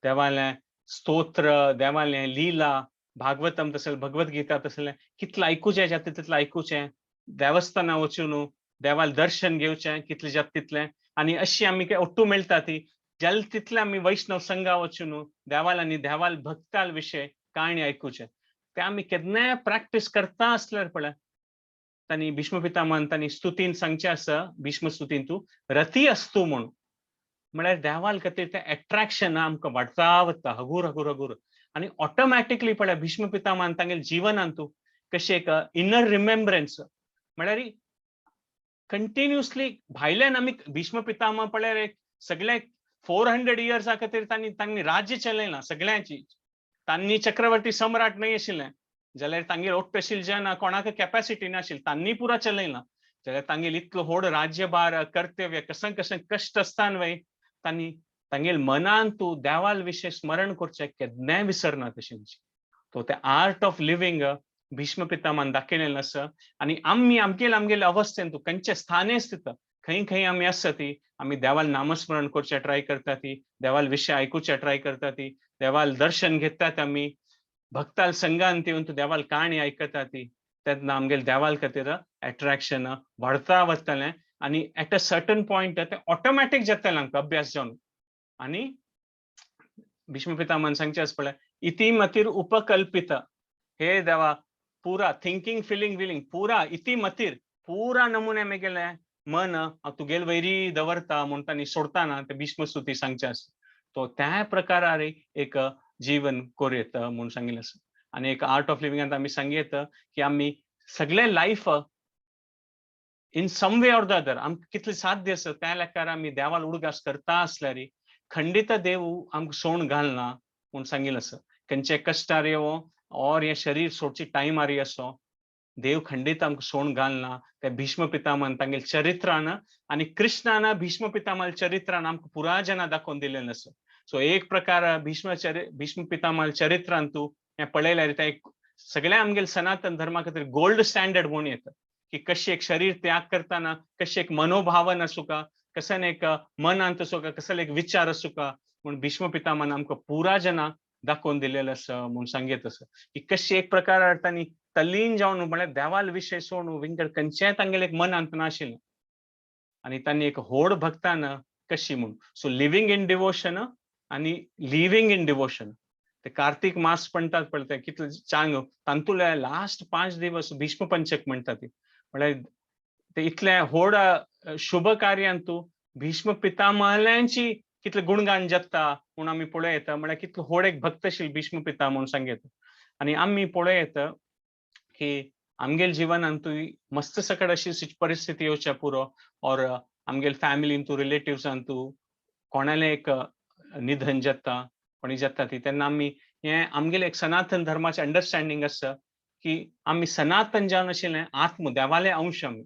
देवालें स्तोत्र, देवालें लिला, भागवतम तसलें भगवत गीता तसलें कितलें आयकुचें जाता तितलें आयकुचें, देवस्थाना वचून देवालें दर्शन घेवचें कितलें जाता तितलें. आनी अशी आमी ओट्टू मेळटा ती जाल्यार तितलें आमी वैष्णव संघा वचून देवाल आनी देवाल भक्ताल विशय काणी आयकुचें तें आमी केन्नाय प्रॅक्टीस करता आसल्यार पळय तांणी भीष्म पितामहान तांणी स्तुतीन सांगचें आसा भीष्म स्तुतीन तूं रती असतू म्हणून. म्हळ्यार देवाल खातीर तें एट्रॅक्शन आमकां वाडता वता हगूर हगूर हगूर आनी ऑटोमॅटिकली पळय भीष्म पितामहान तांगेले जिवनान तूं कशें एक इनर रिमेम्ब्रन्स म्हळ्यार कंटिन्युअसली भायल्यान आमी भीष्म पितामह पळयार एक सगळे 400 इयर्सा खातीर तांणी तांणी राज्य चलयलां सगळ्यांची. तांणी चक्रवर्ती सम्राट न्हय आशिल्लें, जाल्यार तांगेर ओट्टशील जन कोणाक कॅपॅसिटी नाशिल्ली, तांणी पुरा चलयला. जाल्यार तांगेर इतलो व्हड राज्यभार, कर्तव्य, कसं कसं कश्ट आसतान वय तांणी तांगेर मनान तूं देवाल विशय स्मरण करचें केन्नाय विसरना तशेंची. तो ते आर्ट ऑफ लिव्हींग भीष्म पितामहान दाखयलेलें आसा. आनी आमी आमगेले आमगेले अवस्थेन तूं खंयचे स्थाने स्थित, खंय खंय आमी आसता ती आमी देवाल नामस्मरण करचें ट्राय करता ती, देवाल विशय आयकुचें ट्राय करता ती, देवाल दर्शन घेतात आमी, भक्ताल संघान येवन तूं देवाल काणी आयकता ती, तेन्ना आमगेले देवाल खातीर एट्रॅक्शन वाडता वतलें. आनी एट अ सर्टन पॉयंट तें ऑटोमॅटीक जातलें आमकां अभ्यास जावन. आनी भीष्म पितामहान सांगचें आसा पळय, इति मतीर उपकल्पित, हे देवा पुरा थिंकींग फिलिंग विलिंग पुरा इति मतीर पुरा नमुने मेगेले मन हांव तुगेल वैरी दवरता म्हूण तांणी सोडताना ते भीष्म स्तुती सांगचें आसा. तो त्या प्रकारार एक जीवन कोरयेत म्हूण सांगिल्लें आसा. आनी एक आर्ट ऑफ लिविंगांत आमी सांगयेत की आमी सगळें life in some way or the other आमकां कितलें साध्य आसा त्या लेखार आमी देवाल उडगास करता आसल्यार खंडीत देव आमकां सोण घालना म्हूण सांगिल्लें आसा. खंयचे कश्टार येवो और हें शरीर सोडची टायमार आसो, देव खंडीत आमकां सोण घालना. ते भीष्म पितामहान तांगेले चरित्रान आनी कृष्णान भीष्म पितामह चरित्रान आमकां पुरा जना दाखोवन दिलेलें आसा. सो एक प्रकार भीष्म पितामह चरित्रान तूं हें पळयल्यार तें एक सगळ्या आमगेले सनातन धर्मा खातीर गोल्ड स्टँडर्ड म्हणून येता की कशी एक शरीर त्याग करताना कशी एक मनोभावन आसूका, कसन एक मनांत आसूका, कसले एक विचार आसूका म्हूण भीष्म पितामहान आमकां पुरा जना दाखोवन दिलेलें आसा म्हूण सांगयत आसा की कशी एक प्रकार तांणी तल्लीन जावन म्हळ्यार देवाल विशय सोडून विंगड खंयचेय तांगेले एक मनांत नाशिल्लें. आनी तांणी एक व्हड भक्तान कशी म्हूण. सो लिव्हींग इन डिवोशन आनी लिव्हींग इन डिवोशन. ते कार्तीक मास म्हणटात पळय, ते कितले चांग तातूंतले लास्ट 5 दिवस भीष्म पंचक म्हणटात ती, म्हळ्यार ते इतले व्हड शुभ कार्यांतू भीष्म पितामह्यांची कितले गुणगान जाता म्हूण आमी पळयता. म्हळ्यार कितलो व्हड एक भक्तशील भीष्म पिता म्हूण सांगयता. आनी आमी पळयता की आमगेल जिवनांतूय मस्त सकट अशी परिस्थिती येवच्या पुरो और आमगेल फॅमिलींतू रिलेटिव्सांतू कोणालें एक निधन जाता, कोणी जाता ती, तेन्ना आमी हें आमगेलें एक सनातन धर्माचें अंडरस्टँडींग आसा की आमी सनातन जावन आशिल्लें आत्म देवाले अंश. आमी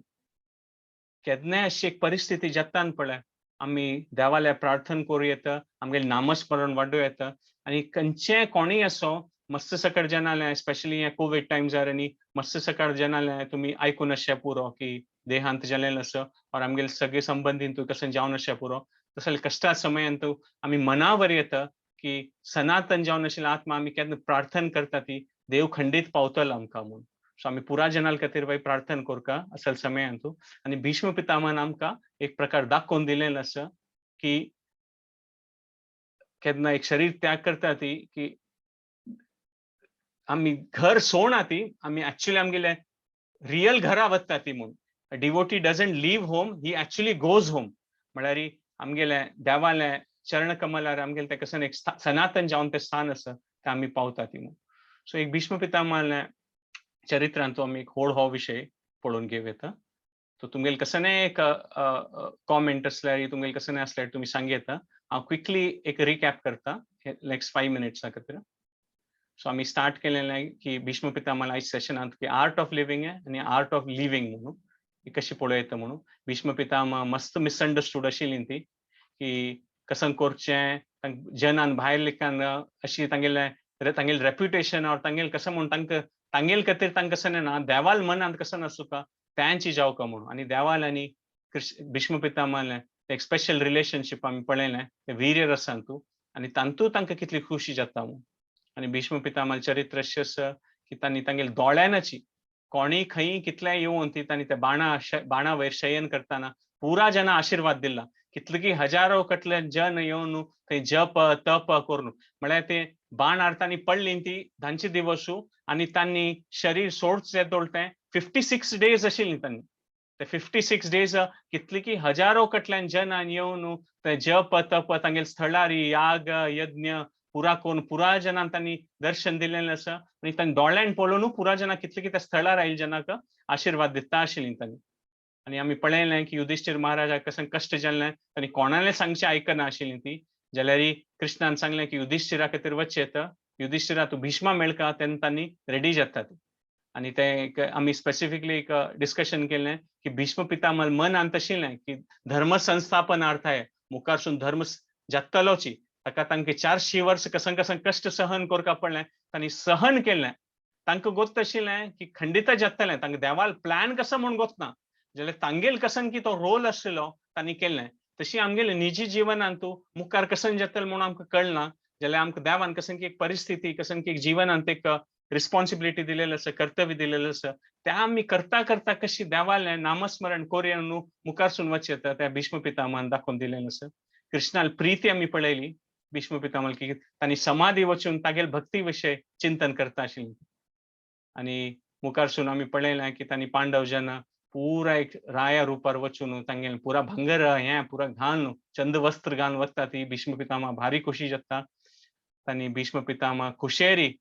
केन्नाय अशी एक परिस्थिती जाता पळय आमी देवाल्या प्रार्थना करूं येता, आमगेलें नामस्मरण वाडोवं येता. आनी खंयचेय कोणूय असो मस्त सकट जनालें, स्पेशली हे कोवीड टायम्सार आनी मस्त सकट जनालें तुमी आयकून आसचें पुरो की देहांत जालेलें आसा और आमगेले सगळे संबंदीन तूं कशें जावन आसचें पुरो. तसले कश्टा समयांत आमी मनावर येता की सनातन जावन आशिल्ले आत्मा आमी केन्ना प्रार्थना करता ती देव खंडीत पावतलो आमकां म्हूण. सो आमी पुरा जनाल खातीर बाय प्रार्थना करका असल समयांत. आनी भीष्म पितामहान आमकां एक प्रकार दाखोवन दिलेलें आसा की केन्ना एक शरीर त्याग करता ती की आमी घर सोडना ती, आमी एक्चुअली आमगेले रियल घरा वता ती म्हूण. Devotee doesn't leave home, he actually goes home. म्हळ्यार आमगेले देवाले चरण कमलार आमगेले तें कसन एक सनातन जावन तें स्थान आसा तें आमी पावता ती म्हूण. सो एक भीष्म पितामहाल्या चरित्रांतलो आमी एक व्हड हो विशय पळोवन घेवं येता. सो तुमगेले कसलेय एक कॉमेंट आसल्यार, तुमगेले कसलेय आसल्यार तुमी सांग येता. हांव क्विकली एक रिकॅप करता नेक्स्ट 5 मिनिट्सा खातीर. सो आमी स्टार्ट केलेलें की भीष्म पितामह आयज सेशनांत की आर्ट ऑफ लिव्हींग आनी आर्ट ऑफ लिव्हींग म्हणून ही कशी पळोवं म्हणून. भीष्म पितामह मस्त मिसअंडरस्टूड आशिल्ली ती की कसं करचें जनान भायर लेखान अशी तांगेले तांगेले रेप्युटेशन और तांगेले कसं म्हूण तांकां तांगेले खातीर तांकां कसं ना देवाल मनांत कसं नासुका त्यांची जावका म्हणून. आनी देवाल आनी भीष्म पितामहालें एक स्पेशल रिलेशनशीप आमी पळयलें ते वीर्य रसांतू आनी तांतू तांकां कितली खुशी जाता म्हणून. आनी भीष्म पितामह चरित्र अशें आसा की तांणी तांगेले दोळ्यानाची कोणी खंय कितलें येवन ती तांणी ते बाणा वयर शयन करतना पुरा जना आशिर्वाद दिला. कितले की हजारो कटले जन येवन थंय जप तप करून म्हळ्यार ते बाण हारतानी पडली ती धांचे दिवसू आनी तांणी शरीर सोडचें तोळ तें 56 डेज आशिल्ली तांणी. ते 56 डेज कितले की हजारो कटल्यान जनान येवन ते जप तप तांगेले स्थळार याग यज्ञ पुरा करून पुरा जनान तांणी दर्शन दिलेलें आसा. आनी तांणी दोळ्यान पळोवन पुरा जनां कितले की त्या स्थळार आयिल्ले जनाक आशिर्वाद दिता आशिल्ली तांणी. आनी आमी पळयलें की युधिश्ठीर महाराजाक कशें कश्ट जाल्लें, तांणी कोणालें सांगचें आयकना आशिल्ली ती. जाल्यार कृष्णान सांगलें की युधिश्ठिरा खातीर वचेत. युधिष्ठिरा तूं भीष्मा मेळका तेन्ना तांणी रेडी जातात. आनी ते एक आमी स्पेसिफिकली एक डिस्कशन केलें की भीष्म पितामह मनांत आशिल्लें की धर्म संस्थापनार्थाय मुखारसून धर्म जातलोची, ताका तांकां 400 वर्स कसं कसं कश्ट सहन करपा पडलें, तांणी सहन केलें. तांकां गोत्त आशिल्लें की खंडित जातलें, तांकां देवाल प्लॅन कसो म्हूण गोतना जाल्यार तांगेल कसन की तो रोल आशिल्लो तांणी केलें. तशी आमगेले निजी जिवनांत मुखार कसन जातलें म्हणून आमकां कळना जाल्यार आमकां देवान कसन की एक परिस्थिती कसन की एक जिवनांत एक रिस्पॉन्सिबिलिटी दिलेलं आसा, कर्तव्य दिलेलं आसा, त्या आमी करता करता कशी देवालें नामस्मरण करुया न्हू मुखारसून वचें येता त्या भीष्म पितामहान दाखोवन दिलेलें आसा. कृष्णाल प्रिती आमी पळयली भीष्म पितामह की तांणी समाधी वचून तागेल भक्ती विशय चिंतन करता आशिल्ली. आनी मुखारसून आमी पळयलें की तांणी पांडव जेन्ना पुरा एक राया रुपार वचून तांगेलें पुरा भांगर हें पुरा घालून चंदवस्त्र घालून वता ती भीष्म पितामह भारी खुशी जाता. तांणी भीष्म पितामह खुशेरी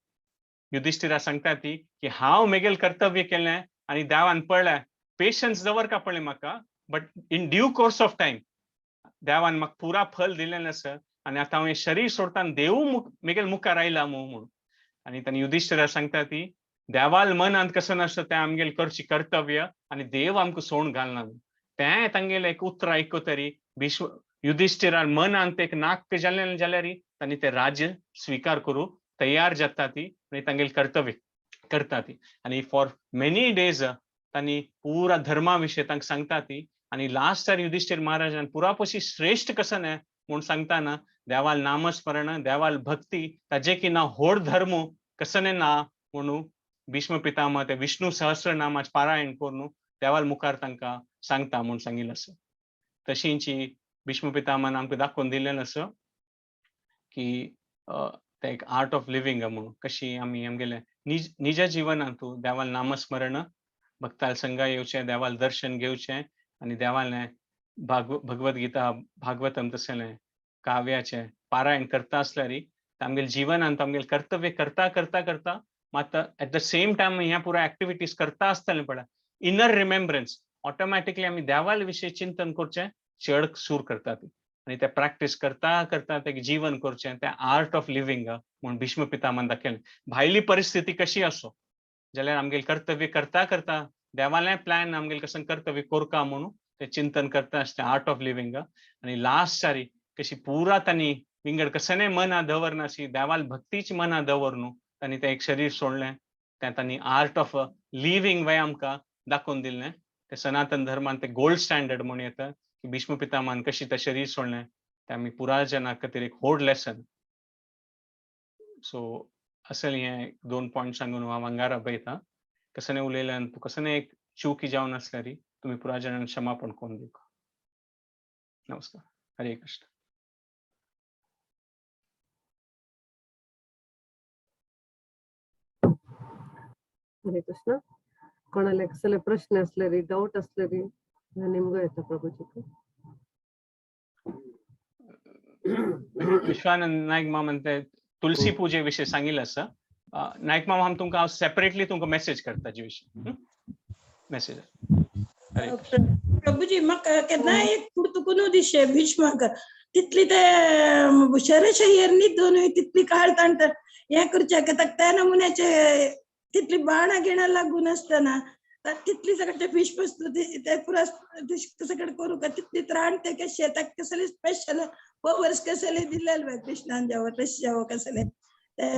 युधिष्ठिरा सांगता ती की हांव मेगेल कर्तव्य केलें आनी देवान पळयलें, पेशन्स दवरका पळय म्हाका, but in due course of time देवान म्हाका पुरा फल दिलेलें आसा आनी आतां हांव हें शरीर सोडटा देवू मेगेल मुखार आयला मू म्हणून. आनी तांणी युधिष्ठिरा सांगता ती देवाल मनांत कसं नासता तें आमगेल करची कर्तव्य आनी देव आमकां सोण घालना. तें तांगेलें एक उतर आयको तरी भीष्म युधिष्ठिरान मनांत एक नाक जालें जाल्यार तांणी तें राज्य स्विकार करूं तयार जाता ती आनी तांगेलें कर्तव्य करता ती. आनी फॉर मेनी डेज तांणी पुरा धर्मा विशय तांकां सांगता ती. आनी लास्टार युधिष्ठिर महाराजान पुरा पशी श्रेश्ठ कसं न्हय म्हूण सांगतना देवाल नामस्मरण देवाल भक्ती ताजे की ना होड धर्म कसने ना म्हणून भीष्म पितामह ते विष्णू सहस्रनामाच पारायण करून देवाल मुखार तांकां सांगता म्हूण सांगिल्लें आसा. तशींची भीष्म पितामहान आमकां दाखोवन दिलें आसा की ते एक आर्ट ऑफ लिव्हिंग म्हणून कशी आमी आमगेले निज निज जिवनांत देवाल नामस्मरण भक्ताल संगा येवचें, देवाल दर्शन घेवचें आनी देवालें भगवद्गीता भागवतम तसलें काव्याचें पारायण करता आसल्यार आमगेले जिवनांत आमगेलें कर्तव्य करता करता करता मात एट the same time ह्या पुरा एक्टिविटीज करता आसतलें पळय इनर रिमेम्ब्रन्स ऑटोमॅटिकली आमी देवाल विशय चिंतन करचें चड सूर करतात आनी ते प्रॅक्टीस करता करता ते जीवन करचें तें आर्ट ऑफ लिव्हिंग म्हूण भीष्म पितामहान दाखयलें. भायली परिस्थिती कशी आसो जाल्यार आमगेलें कर्तव्य करता करता देवालें प्लॅन आमगेलें कसं कर्तव्य कोरका म्हणून ते चिंतन करता आसता आर्ट ऑफ लिव्हिंग. आनी लास्ट सारी कशी पुरा तांणी विंगड कसने मना दवरनाशी देवाल भक्तीच मना दवर न्हू तांणी तें एक शरीर सोडलें तें तांणी आर्ट ऑफ लिव्हिंग वे आमकां दाखोवन दिलें. ते सनातन धर्मान ते गोल्ड स्टँडर्ड म्हणून येता की भीष्म पितामहान कशी तें शरीर सोडलें तें आमी पुराय जना खातीर एक व्हड लेसन. सो असलें हें 2 पॉयंट सांगून हांव अंगारा बयता. कसने उलयल्यान कसने एक चुकी जावन आसल्यार तुमी पुराय जाणांक क्षमापण करून दिवका. नमस्कार. हरे कृष्ण. हरे कृष्ण. कोणाला कसले प्रश्न असले डाऊट असले निमगो येता प्रभूजी. विश्वानंद नायक मामा ते तुलसी पूजे विषय सांगितलं आसा. नायक मामा हांव तुमकां सेपरेटली तुमकां मेसेज करता जे विशय मेसेज. प्रभूजी म्हाका केन्नाय एक पुर्तुकून दिशे भीष्माक तितली ते शरशय्येर न्हिदून तितली काळ ताणटा हें करचें त्या नमुन्याचे तितली बाणां गिणां लागून आसतना तितली सगळे भीष्म ते पुरा सगळं करू का तितली त्राण ते कशे ताका कसले स्पेशल पवर्स कसले दिलेले कृष्णान जावं तशें जावं कसले ते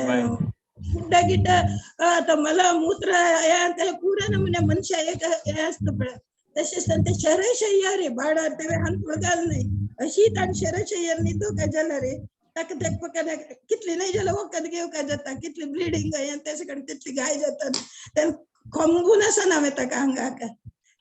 गुड्डा गिड्डा आतां मला मूत्र हे पुरा नमुने मनशा एक हें आसता पळय तशेंच ते शरशय्या रे बाणार ते हांतूळ घाल न्हय अशी ताण शरशय्यार न्हिदूंक जाल्यार रे ताका ते कितली नाही जाल्यार वखद घेवंक जाता कितली ब्लिडींग ते सगळें तितली घाय जाता तेन्ना खंबून आसना हांवें ताका आंगाक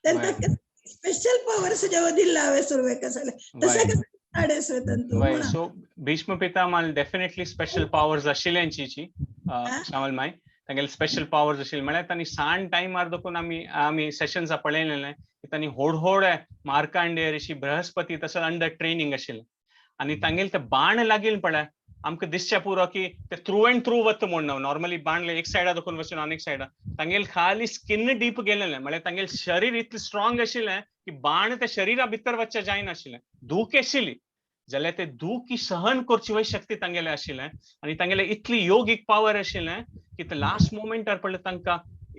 तेन्ना ताका स्पेशल पवर्स जेव्हा दिल्ला हांवें सुरवेक आसले तशें कसं so Bhishma Pitamah definitely special powers आशिल्ल्यांची Shyamal माय तांगेले स्पेशल पावर्स आशिल्ले म्हळ्यार तांणी सान टायमार देखून आमी आमी सेशन्स पळयलेले की तांणी होड होड मार्कांडेय ऋषी बृहस्पती तसो अंडर ट्रेनिंग आशिल्लें आनी तांगेले ते बाण लागील पळय आमकां दिसचें पुरो की ते थ्रू अँड थ्रू वता म्हूण. नॉर्मली बाण एक सायडा देखून वचून आनीक सायडा तांगेले खाली स्किन डीप गेलेलें म्हळ्यार तांगेले शरीर इतलें स्ट्रॉंग आशिल्लें की बाण त्या शरीरा भितर वचचें जायनाशिल्लें. धूक आशिल्ली जाल्यार ते दुखी सहन करची वय शक्ती तांगेले आशिल्लें आनी तांगेले इतली योगीक पावर आशिल्लें की ते लास्ट मोमेंटार पडले तांकां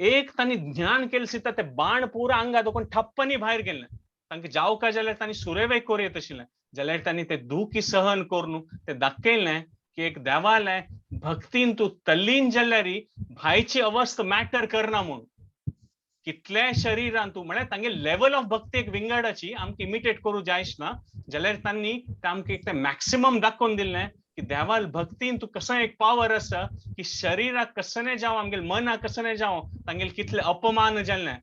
एक तांणी ज्ञान केलें सुद्दां ते बाण पुरा आंगा दोकून ठप्पनी भायर गेल्लें. तांकां जावका जाल्यार तांणी सुरेवे करूं येत आशिल्लें, जाल्यार तांणी ते दुखी सहन करून ते दाखयलें की एक देवालें भक्तीन तूं तल्लीन जाल्यार भायची अवस्था मॅटर करना म्हूण. कितल्या शरीरान तूं म्हळ्यार तांगे लेवल ऑफ भक्ती एक विंगडाची आमकां इमिटेट करूं जायच ना, जाल्यार तांणी ते आमकां एक ते मॅक्सिमम दाखोवन दिल्लें की देवाल भक्तीन तूं कसो एक पावर आसा की शरीराक कसने जावं आमगेले मनाक कसने जावं तांगेले कितले अपमान जाल्लें,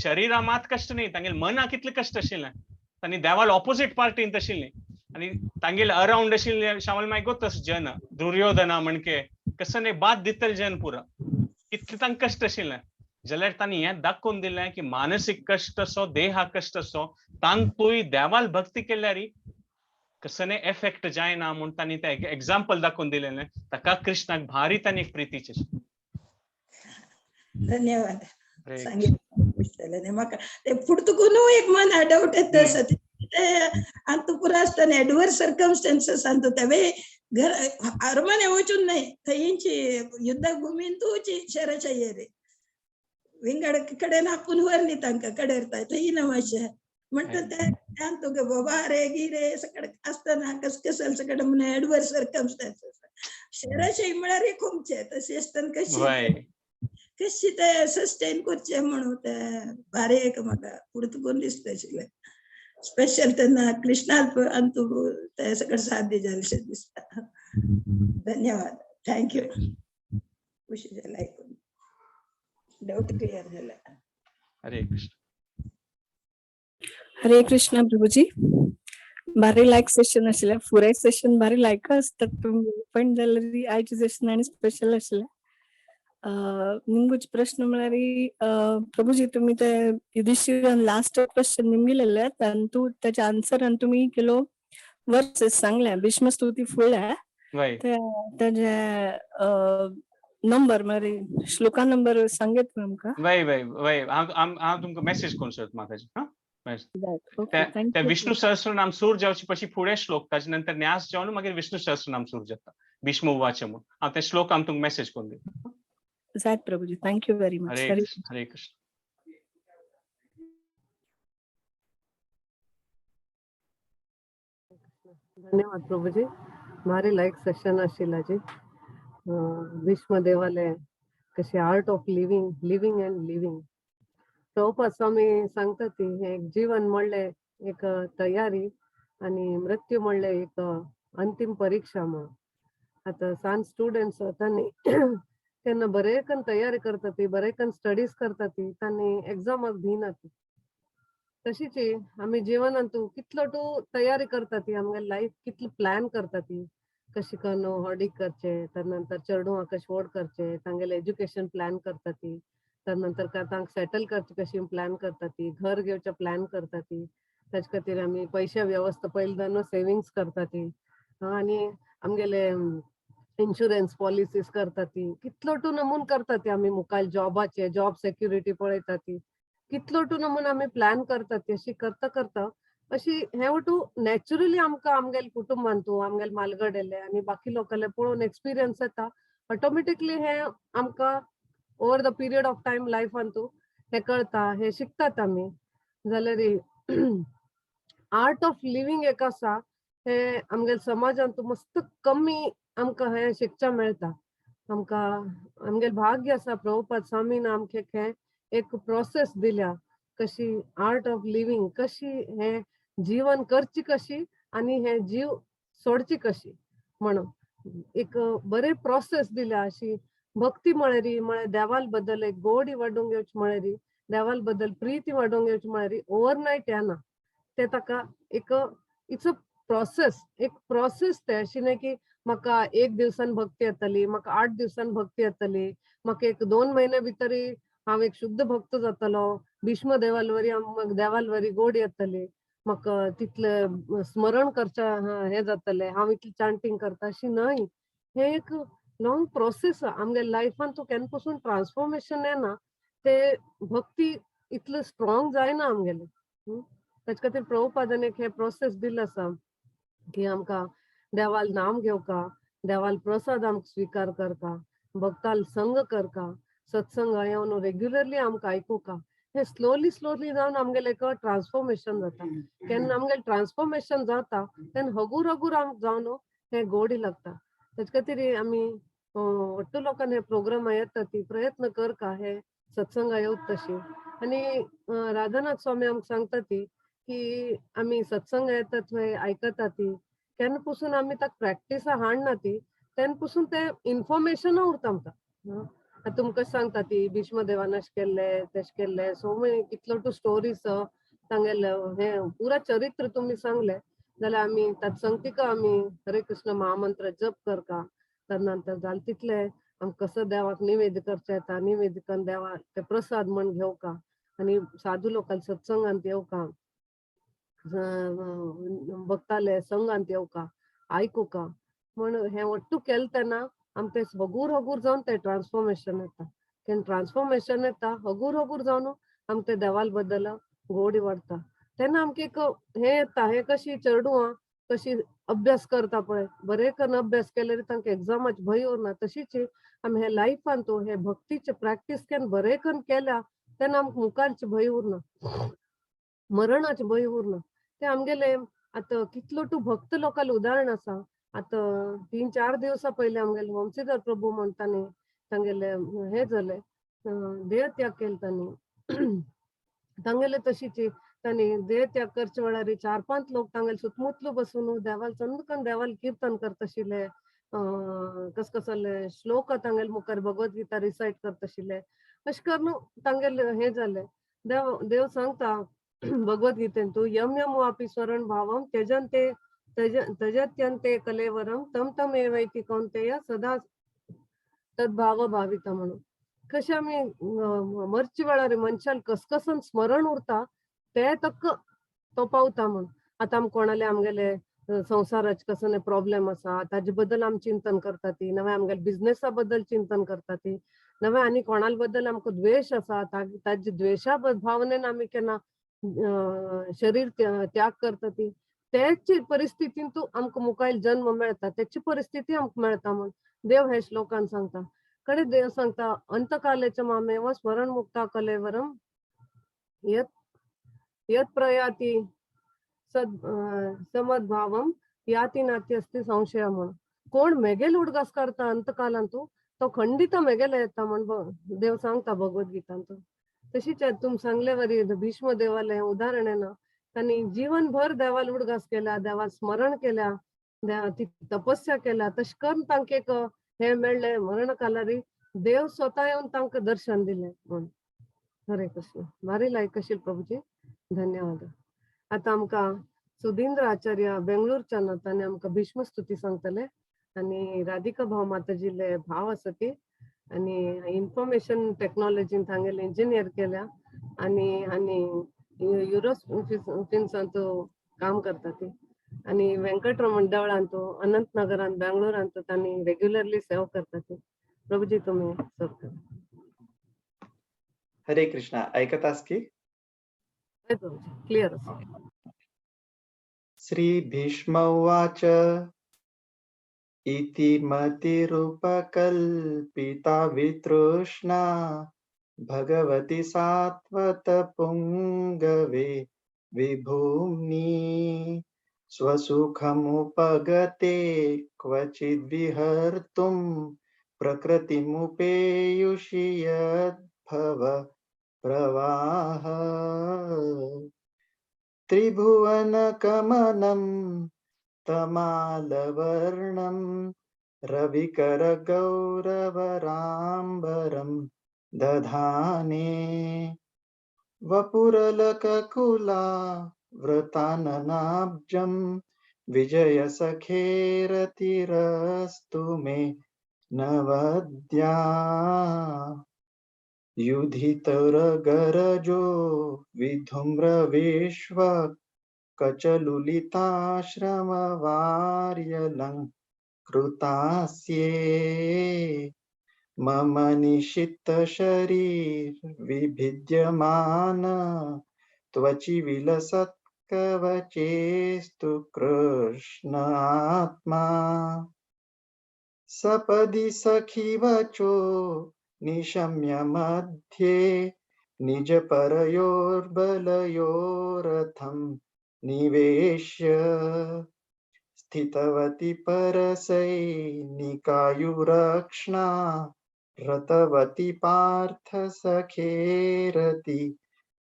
शरीरा मात कश्ट न्ही तांगेले मनाक कितले कश्ट आशिल्लें. तांणी देवाल ऑपोजीट पार्टीन आशिल्ली आनी तांगेले अरावंड आशिल्ले श्यामल माय गोतस जन दुर्योधना म्हणके कसने बाद दितले जन पुरा कितले तांकां कश्ट आशिल्लें. जाल्यार तांणी हें दाखोवन दिलें की मानसीक कश्ट असो देहा कश्ट असो तांतूय देवाल भक्ती केल्यार कसने एफेक्ट जायना म्हूण तांणी तें एग्जाम्पल दाखोवन दिलेलें. ताका कृष्णाक भारी तांणी एक प्रितीचें. धन्यवाद सांगितलं म्हाका. ते फुडतुकून एक मन डावट येता आसा ते आनी पुरा आसतना एडवर्स सर्कमस्टन्सेस आनी तेवे घर अरमाने वचून न्हय थंयची युद्धभूमीन तुची शहराच्या येरे विंगड कडेन आपूण व्हरली तांकां कडेर थंय ना मातशें म्हणटा ते तुगे बाबा रे गिरे सगळे आसतना कस कसल सगळे म्हणून एडवर्स सर्कमस्टन्सेस शहराशय म्हळ्यार एक खुमचे तशी आसतना कशी कशी ते सस्टेन करचे म्हणून ते भारी एक म्हाका फुडतकून दिसता आशिल्लें. स्पेशल तेन्ना कृष्णा आनी तूं ते सगळें साध्य जालें दिसता. धन्यवाद, thank you. खुशी जालें आयकून, डाऊट क्लियर झाला. हरे कृष्ण. हरे कृष्ण प्रभुजी, भारी लायक सेशन आशिल्लें. फुडें सेशन भारी लायक आसतात तुमगेलें, पण जाल्यार आयचें सेशन आनी स्पेशल आशिल्लें. निमगोच प्रश्न म्हळ्यार प्रभुजी तुमी ते युधिष्ठिरान लास्ट क्वेश्चन निमगिलेले तांतू ताच्या आन्सरान तुमी केलो वर्सेस सांगले भीष्म स्तुती फुडल्या ताजे नंबर म्हळ्यार श्लोका नंबर सांगेत आमकां. वय वय वय हांव तुमकां मेसेज करून सोदता माताजी. त्या विष्णु सहस्रनाम सूर जावचे पशी फुडें श्लोक ताजे नंतर न्यास जावन मागीर विष्णु सहस्रनाम सूर जाता भीष्म उवाच म्हूण. हांव ते श्लोक हांव तुमकां मेसेज करून दिता. जायत प्रभुजी, thank you very much. Hare Krishna, Hare Krishna. धन्यवाद प्रभुजी, भारी लायक सेशन आशिल्लाजी. भीष्म देवाले कशी art of living, living and living. Prabhupada Swami सांगता ती एक जीवन म्हणलें एक तयारी आनी मृत्यू म्हणलें एक अंतीम परीक्षा म्हूण. आतां सान स्टुडंट्स तांणी तेन्ना बरेकन तयारी करता ती, बरेकन स्टडीज करता ती, तांणी एग्जामाक भिना ती. तशीच आमी जिवनांतू कितलो तूं तयारी करता ती, आमगे लायफ कितलो प्लॅन करता ती, कशी करून हॉडी करचे, त्या नंतर चेडवां कशें व्हड करचे, तांगेले एज्युकेशन प्लॅन करता ती, त्या नंतर तांकां सेटल करचे कशी प्लॅन करता ती, घर घेवचे प्लॅन करता ती, ताचे खातीर आमी पयशे वेवस्था पयलीं न्हू सेविंग्स करता ती आनी आमगेले इन्शुरन्स पॉलिसीज करता ती, कितलो टू नमून करता ती. आमी मुखार जॉबाचे जॉब सेक्युरिटी पळयता ती, कितलो टू नमून आमी प्लॅन करता ती. अशी करता करता अशी हें टू नॅचरली आमकां आमगेले कुटुंबांतू आमगेले मालगडेले आनी बाकी लोकांले पळोवन एक्सपिरियन्स येता. ऑटोमॅटिकली हें आमकां over the period of time लायफांतू हें कळता, हें शिकतात आमी. जाल्यार आर्ट ऑफ लिवींग एक आसा, हें आमगेले समाजांत मस्त कमी आमकां हें शिकच्या मेळटा. आमकां आमगेलें भाग्य आसा प्रभुपाद स्वामीन आमकां हें एक प्रोसेस दिल्या, कशी आर्ट ऑफ लिवींग, कशी हें जीवन करची कशी आनी हें जीव सोडची कशी म्हणून एक बरें प्रोसेस दिल्या. अशी भक्ती म्हळ्यार म्हळ्यार देवाल बद्दल एक गोडी वाडोवंक येवची म्हळ्यार, देवाल बद्दल प्रिती वाडोवंक येवची म्हळ्यार ओवरनायट येना ते, ताका एक it's a process, एक प्रोसेस ते. अशी न्हय की म्हाका एक दिवसान भक्ती येतली, म्हाका 8 दिवसान भक्ती येतली, म्हाका एक 2 म्हयन्या भितर हांव एक शुद्ध भक्त जातलो, भीष्म देवालवरी देवालवरी गोड येतली, म्हाका तितलें स्मरण करचें हें जातलें, हांव इतलें चांटींग करता, अशी न्हय. हें एक लॉंग प्रोसेस. आमगे लायफान तूं केन्ना पसून ट्रान्सफॉर्मेशन येना, ते भक्ती इतलें स्ट्रॉंग जायना आमगेलें. ताचे खातीर प्रभुपादान एक हें प्रोसेस दिलें आसा. की आमकां देवाल नाम घेवका, देवाल प्रसाद आमकां स्विकार करका, भक्ताल संग करका, सत्संग येवन रेग्युलरली आमकां आयकुका. हे स्लोली स्लोली जावन आमगेलें एक ट्रान्सफॉर्मेशन जाता. केन्ना आमगेलें ट्रान्सफॉर्मेशन जाता तेन्ना हगूर हगूर आमकां जावन हें गोडी लागता. तेजे खातीर आमी वट्टू लोकांनी हे प्रोग्राम येता ती प्रयत्न करका हे सत्संगा येवत तशी. आनी राधानाथ स्वामी आमकां सांगता ती की आमी सत्संग येता थंय आयकता ती केन्ना पसून आमी ताका प्रॅक्टिसा हाडना ती तेन्ना पसून तें इन्फॉर्मेशना उरता आमकां. आतां तुमकां सांगता ती भीष्म देवान अशें केल्लें तशें केल्लें, सो मेनी कितलो टू स्टोरीज तांगेलें हें पुरा चरित्र तुमी सांगलें जाल्यार आमी तत्संगतिका आमी हरे कृष्ण महामंत्र जप करका. तदनंतर जालें तितलें आमकां कसो देवाक निवेद करचें येता, निवेद करून देवाक ते प्रसाद म्हण घेवका आनी साधू लोकांक सत्संगांत येवका, भक्ताले संघांत येवका, आयकुका म्हण हें वट्टू केलें तेन्ना आमकां तें हगूर हगूर जावन तें ट्रान्सफॉर्मेशन येता. केन्ना ट्रान्सफॉर्मेशन येता हगूर हगूर जावन आमकां तें देवाल बद्दल गोडी वाडटा. तेन्ना आमकां एक हें येता, हें कशी चेडवां कशी अभ्यास करता पळय, बरें करून अभ्यास केल्यार तांकां एग्जामाचें भंय उरना, तशीच आमी हे लायफान तूं हे भक्तीचे प्रॅक्टीस केन्ना बरें करून केल्या तेन्ना आमकां मुखारचें भंय उरना, मरणाचें भंय उरना. तें आमगेलें आतां कितलो टू भक्त लोकांलें उदाहरण आसा. आतां 3-4 दिवसां पयलीं आमगेले वंशीधर प्रभू म्हणटा न्ही तांगेले हें जालें, देहत्याग केलो तांणी. तांगेले तशीच तांणी देहत्याग करचे वेळार 4-5 लोक तांगेले सुतमुतलो बसून देवाल चंद करून देवाल किर्तन करताशिल्ले, कस कसले श्लोक तांगेले मुखार भगवद्गीता रिसायट करताशिल्ले. अशें करून तांगेले हें जालें. देव देव सांगता भगवद्गीतेन तूं यम यम वापी स्वरण भावम त्यजन ते त्यजत्यंते कलेवरम तम तम एवैति कौंतेय सदा तद्भाव भाविता म्हणून. कशें आमी मरचे वेळार मनशान कसकसन स्मरण उरता ते तक तो पावता म्हण. आतां आमकां कोणाले आमगेले संवसाराचे कसले प्रॉब्लेम आसा ताजे बद्दल आमी चिंतन करता ती, नव्या आमगेले बिजनेसा बद्दल चिंतन करता ती, नव्या आनी कोणाल बद्दल आमकां द्वेश आसा ताजे द्वेशा भावनेन आमी केन्ना शरीर त्याग करता ती, तेच परिस्थितीन तूं आमकां मुखायल जन्म मेळटा, तेची परिस्थिती आमकां मेळटा म्हण देव हे श्लोकान सांगता. कडे देव सांगता अंतकालेच मामेव स्मरण मुक्ता कलेवरम यत यत प्रयाती सद समद्भावम याती नाती अस्ति संशय म्हण. कोण मेगेल उडगास करता अंतकालान तूं तो खंडित मेगेले येता म्हण देव सांगता भगवद्गीतान. तशीच तुम सांगले वरी भीष्म देवाले उदाहरण आहे ना, तांणी जीवनभर देवाल उडगास केला, देवाल स्मरण केल्या, ती तपस्या केल्या, तशें करून तांकां एक हें मेळ्ळें मरणकालारी देव स्वता येवन तांकां दर्शन दिलें म्हण. हरे कृष्ण. भारी लायक आशिल्लें प्रभुजी, धन्यवाद. आतां आमकां सुधींद्र आचार्य बेंगळूरच्यान तांणी आमकां भीष्म स्तुती सांगतले आनी राधिका भाव माताजीले भाव आसा ती आनी इन्फॉर्मेशन टेक्नॉलॉजीन तांगेले इंजिनियर केल्या आनी आनी युरोफिन्सांत काम करता ती आनी व्यंकटरमण देवळांत अनंतनगरांत बेंगळुरांत तांणी रेग्युलरली सेवा करता ती. प्रभुजी तुम्ही सर्व करा. हरे कृष्णा. ऐकत आस की? हय प्रभुजी, क्लियर आसा. श्री भीष्म उवाच इति मतिरुपकल्पिता वितृष्णा भगवति सात्वत पुंगवे विभूम्नि स्वसुखमुपगते क्वचिद् विहर्तुं प्रकृतिमुपेयुषि यद्भव प्रवाह त्रिभुवनकमनं तमालवर्णं रविकरगौरवराम्बरं दधाने वपुरलककुला व्रताननाब्जं विजयसखेरतिरस्तु मे नवद्या युधितरगरजो विधूम्रविश्व कचलुलिताश्रमवार्यलङ्कृतास्ये मम निशितशरीर विभिद्यमान त्वचि विलसत्करवाल कवचेस्तु कृष्ण आत्मा। सपदि सखिवचो निशम्य मध्ये निज परयोर्बलयोरथं निवेश्य स्थितवती परसैनिकायुरक्ष्णा रतवती पार्थ सखेरति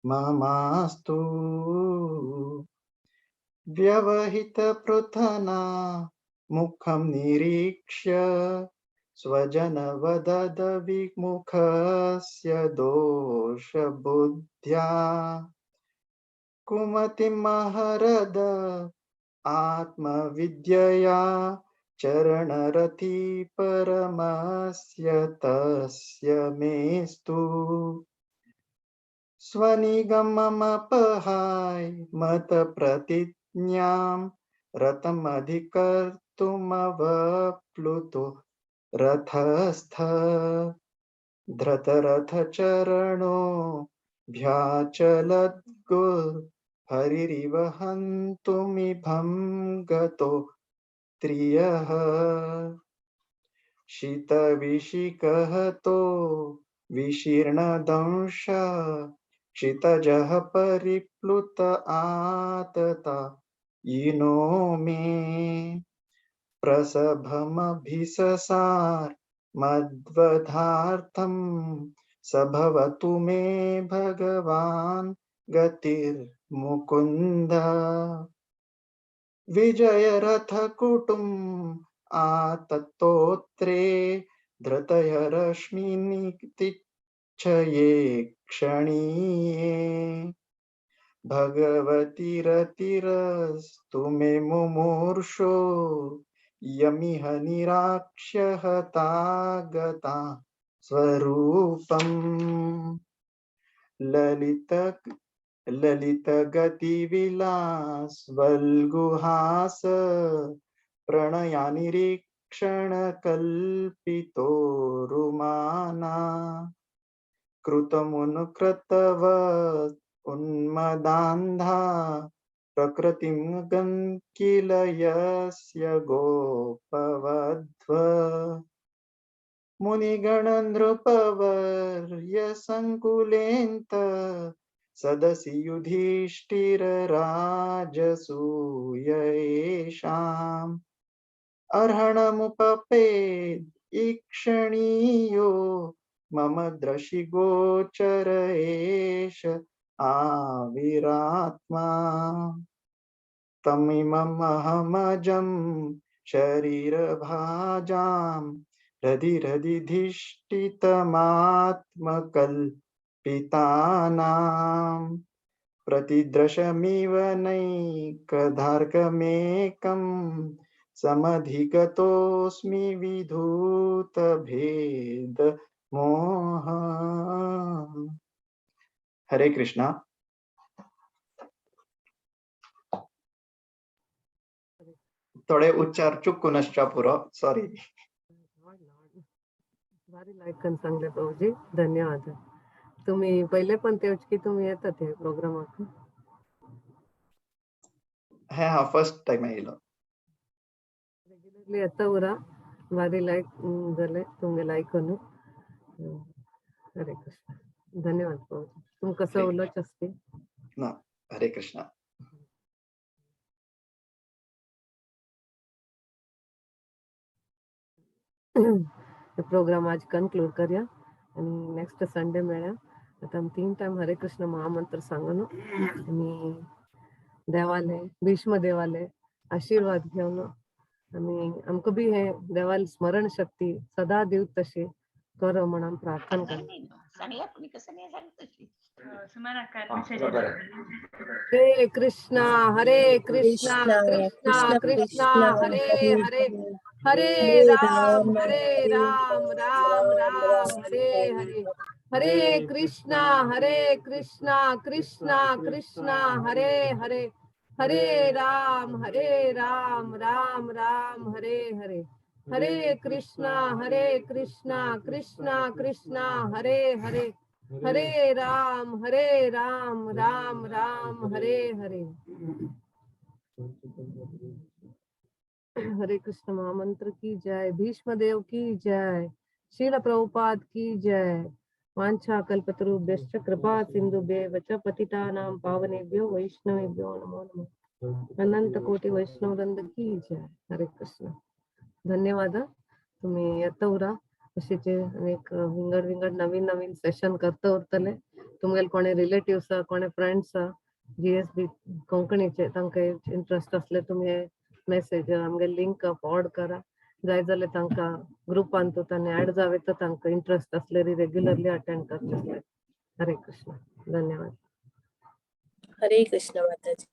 ममास्तु। व्यवहित पृथना मुखं निरीक्ष्य स्वजनवदद विमुखस्य दोषबुद्ध्या कुमतिमहरद आत्मविद्यया चरणरति परमस्य तस्य मेस्तु। स्वनिगममपहाय मतप्रतिज्ञां रतमधिकर्तुमवप्लुतो रथस्थ धृतरथचरणो भ्याचलद्गुर् हरिरिव हन्तुमिभं गतो त्रियः। शीतविशिखहतो विशीर्णदंश क्षितजः परिप्लुत आतता इनो मे प्रसभमभिससार मद्वधार्थं स भवतु मे भगवान् गतिर्मुकुन्द। विजयरथकुटुम् आततोत्रे धृतयरश्मिनितिच्छये क्षणीये भगवती रतिरस्तु मे मुमूर्षो यमिह निराक्ष्य हतागता स्वरूपम्। ललित ललित गति विलास वल्गुहास प्रणयानिरीक्षण कल्पितो रुमाना कृतमुनुकृतवत् उन्मदान्धा प्रकृतिं गन्किल यस्य गोपवध्व। मुनिगण नृपवर्य संकुलेन्त सदसि युधिष्ठिर राजसूय एषाम् अर्हणमुपपेद ईक्षणीयो मम दृशि गोचर एष आविरात्मा। तमिममहमजं शरीरभाजां हृदि हृदि धिष्ठितमात्मकल्पितानां प्रतिद्रशमिव नैकधार्कमेकं समधिगतोऽस्मि विधूतभेद मोह। हरे कृष्णा। थोडे उच्चार चुकून आसच्या पुरो, सॉरी। भारी लायकन सांगले प्रभुजी, धन्यवाद। तुम्ही पहिले पण तेच की तुम्ही येतात हे प्रोग्रामाक? हे हा फर्स्ट टाइम आयलो। रेग्युलरली येता उरा, भारी लायक जाले तुमगे आयकून। हरे कृष्ण, धन्यवाद प्रभुजी। तुमकां सवलत आसती ना। हरे कृष्णा। प्रोग्राम आज कन्क्लूड करया आणि नेक्स्ट संडे मेळ्या। आता आमी 3 टायम हरे कृष्ण महामंत्र सांगून आनी देवाले भीष्म देवाले आशीर्वाद घेवन आमी आमकां बी हे देवाले स्मरण शक्ती सदा दिवत तशी कर म्हणून प्रार्थना करता। हरे कृष्णा हरे कृष्णा कृष्णा कृष्णा हरे हरे, हरे राम हरे राम राम राम हरे हरे, हरे कृष्णा हरे कृष्णा कृष्णा कृष्णा हरे हरे, हरे राम राम राम हरे हरे, हरे कृष्णा कृष्णा कृष्णा हरे हरे, हरे राम हरे राम राम राम हरे हरे. हरे कृष्ण महामंत्र की जय, भीष्म देव की जय, श्रील प्रभुपाद की जय. वांछा कल्पतरुभ्यश्च कृपा सिंधुभ्येव च पतितानां पावनेभ्यो वैष्णवेभ्यो नमो नमः. अनंत कोटी वैष्णव वृंद की जय. हरे कृष्ण. धन्यवाद हा. तुम्ही येता उरा अशेचे अनेक विंगड विंगड नवीन नवीन सेशन करता उरतले. तुमगेले कोणे रिलेटिव्स आहा, कोणे फ्रेंड्स आहा जीएसबी कोंकणीचे, तांकां इंट्रस्ट असले तुमी मेसेज आमगे लिंक फॉरवर्ड करा. जाय जाल्यार तांकां ग्रुपान तांणी ऍड जावे तर तांकां इंट्रस्ट असले रेग्युलरली अटेंड करचे असले. हरे कृष्ण, धन्यवाद. हरे कृष्ण माताजी.